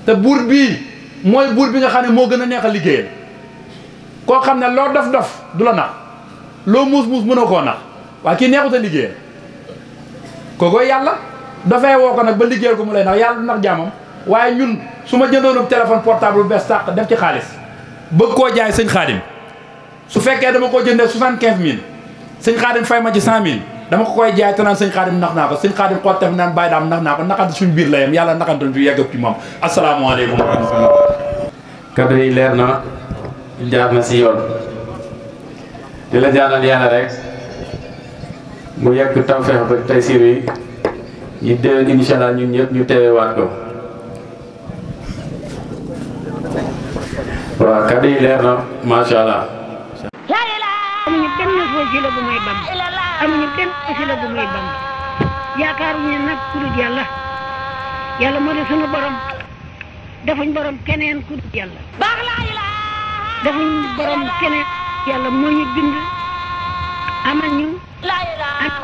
te buur bii mooy buur bi nga xam ne moo gën a neex a liggéeyal koo xam ne loo dof du la nax loo muus mënoo koo nax waaye kii neexut a liggéeyal kookooy yàlla dafay woo ko nag ba liggéeyal ko mu lay nax yàlla du nax jaamam waaye ñun su ma jëndoonub téléphone portable bu bees tàq def ci xaalis bëgg koo jaay sëñ Xaadim su fekkee dama koo jëndee 75000 sëñ Xaadim fay ma ci 100000 dama ko koy jaay te naan sëñ Xaadim nax naa ko sëñ Xaadim xool tef naan bàyyi daam nax naa ko naxante suñu biir la yem yàlla naxantal fi yegg ci moom asalaamaaleykum wa rahmatulah. kaddu yi leer na jaar na si yoon di la ñaanal yàlla rek mu yegg tawfeex ba tey siir yi ñu déwén incha allah ñun ñëpp ñu teewaat ko waaw kaddu yi leer na macha allah. amuñu benn wasila bu may bam amuñu benn wasila bu may bam yaakaaruñu nag ku dul yàlla yàlla moo di sunu borom defuñ borom keneen ku dul yàlla defuñ borom keneen yàlla moo ñu bind amal ñu ak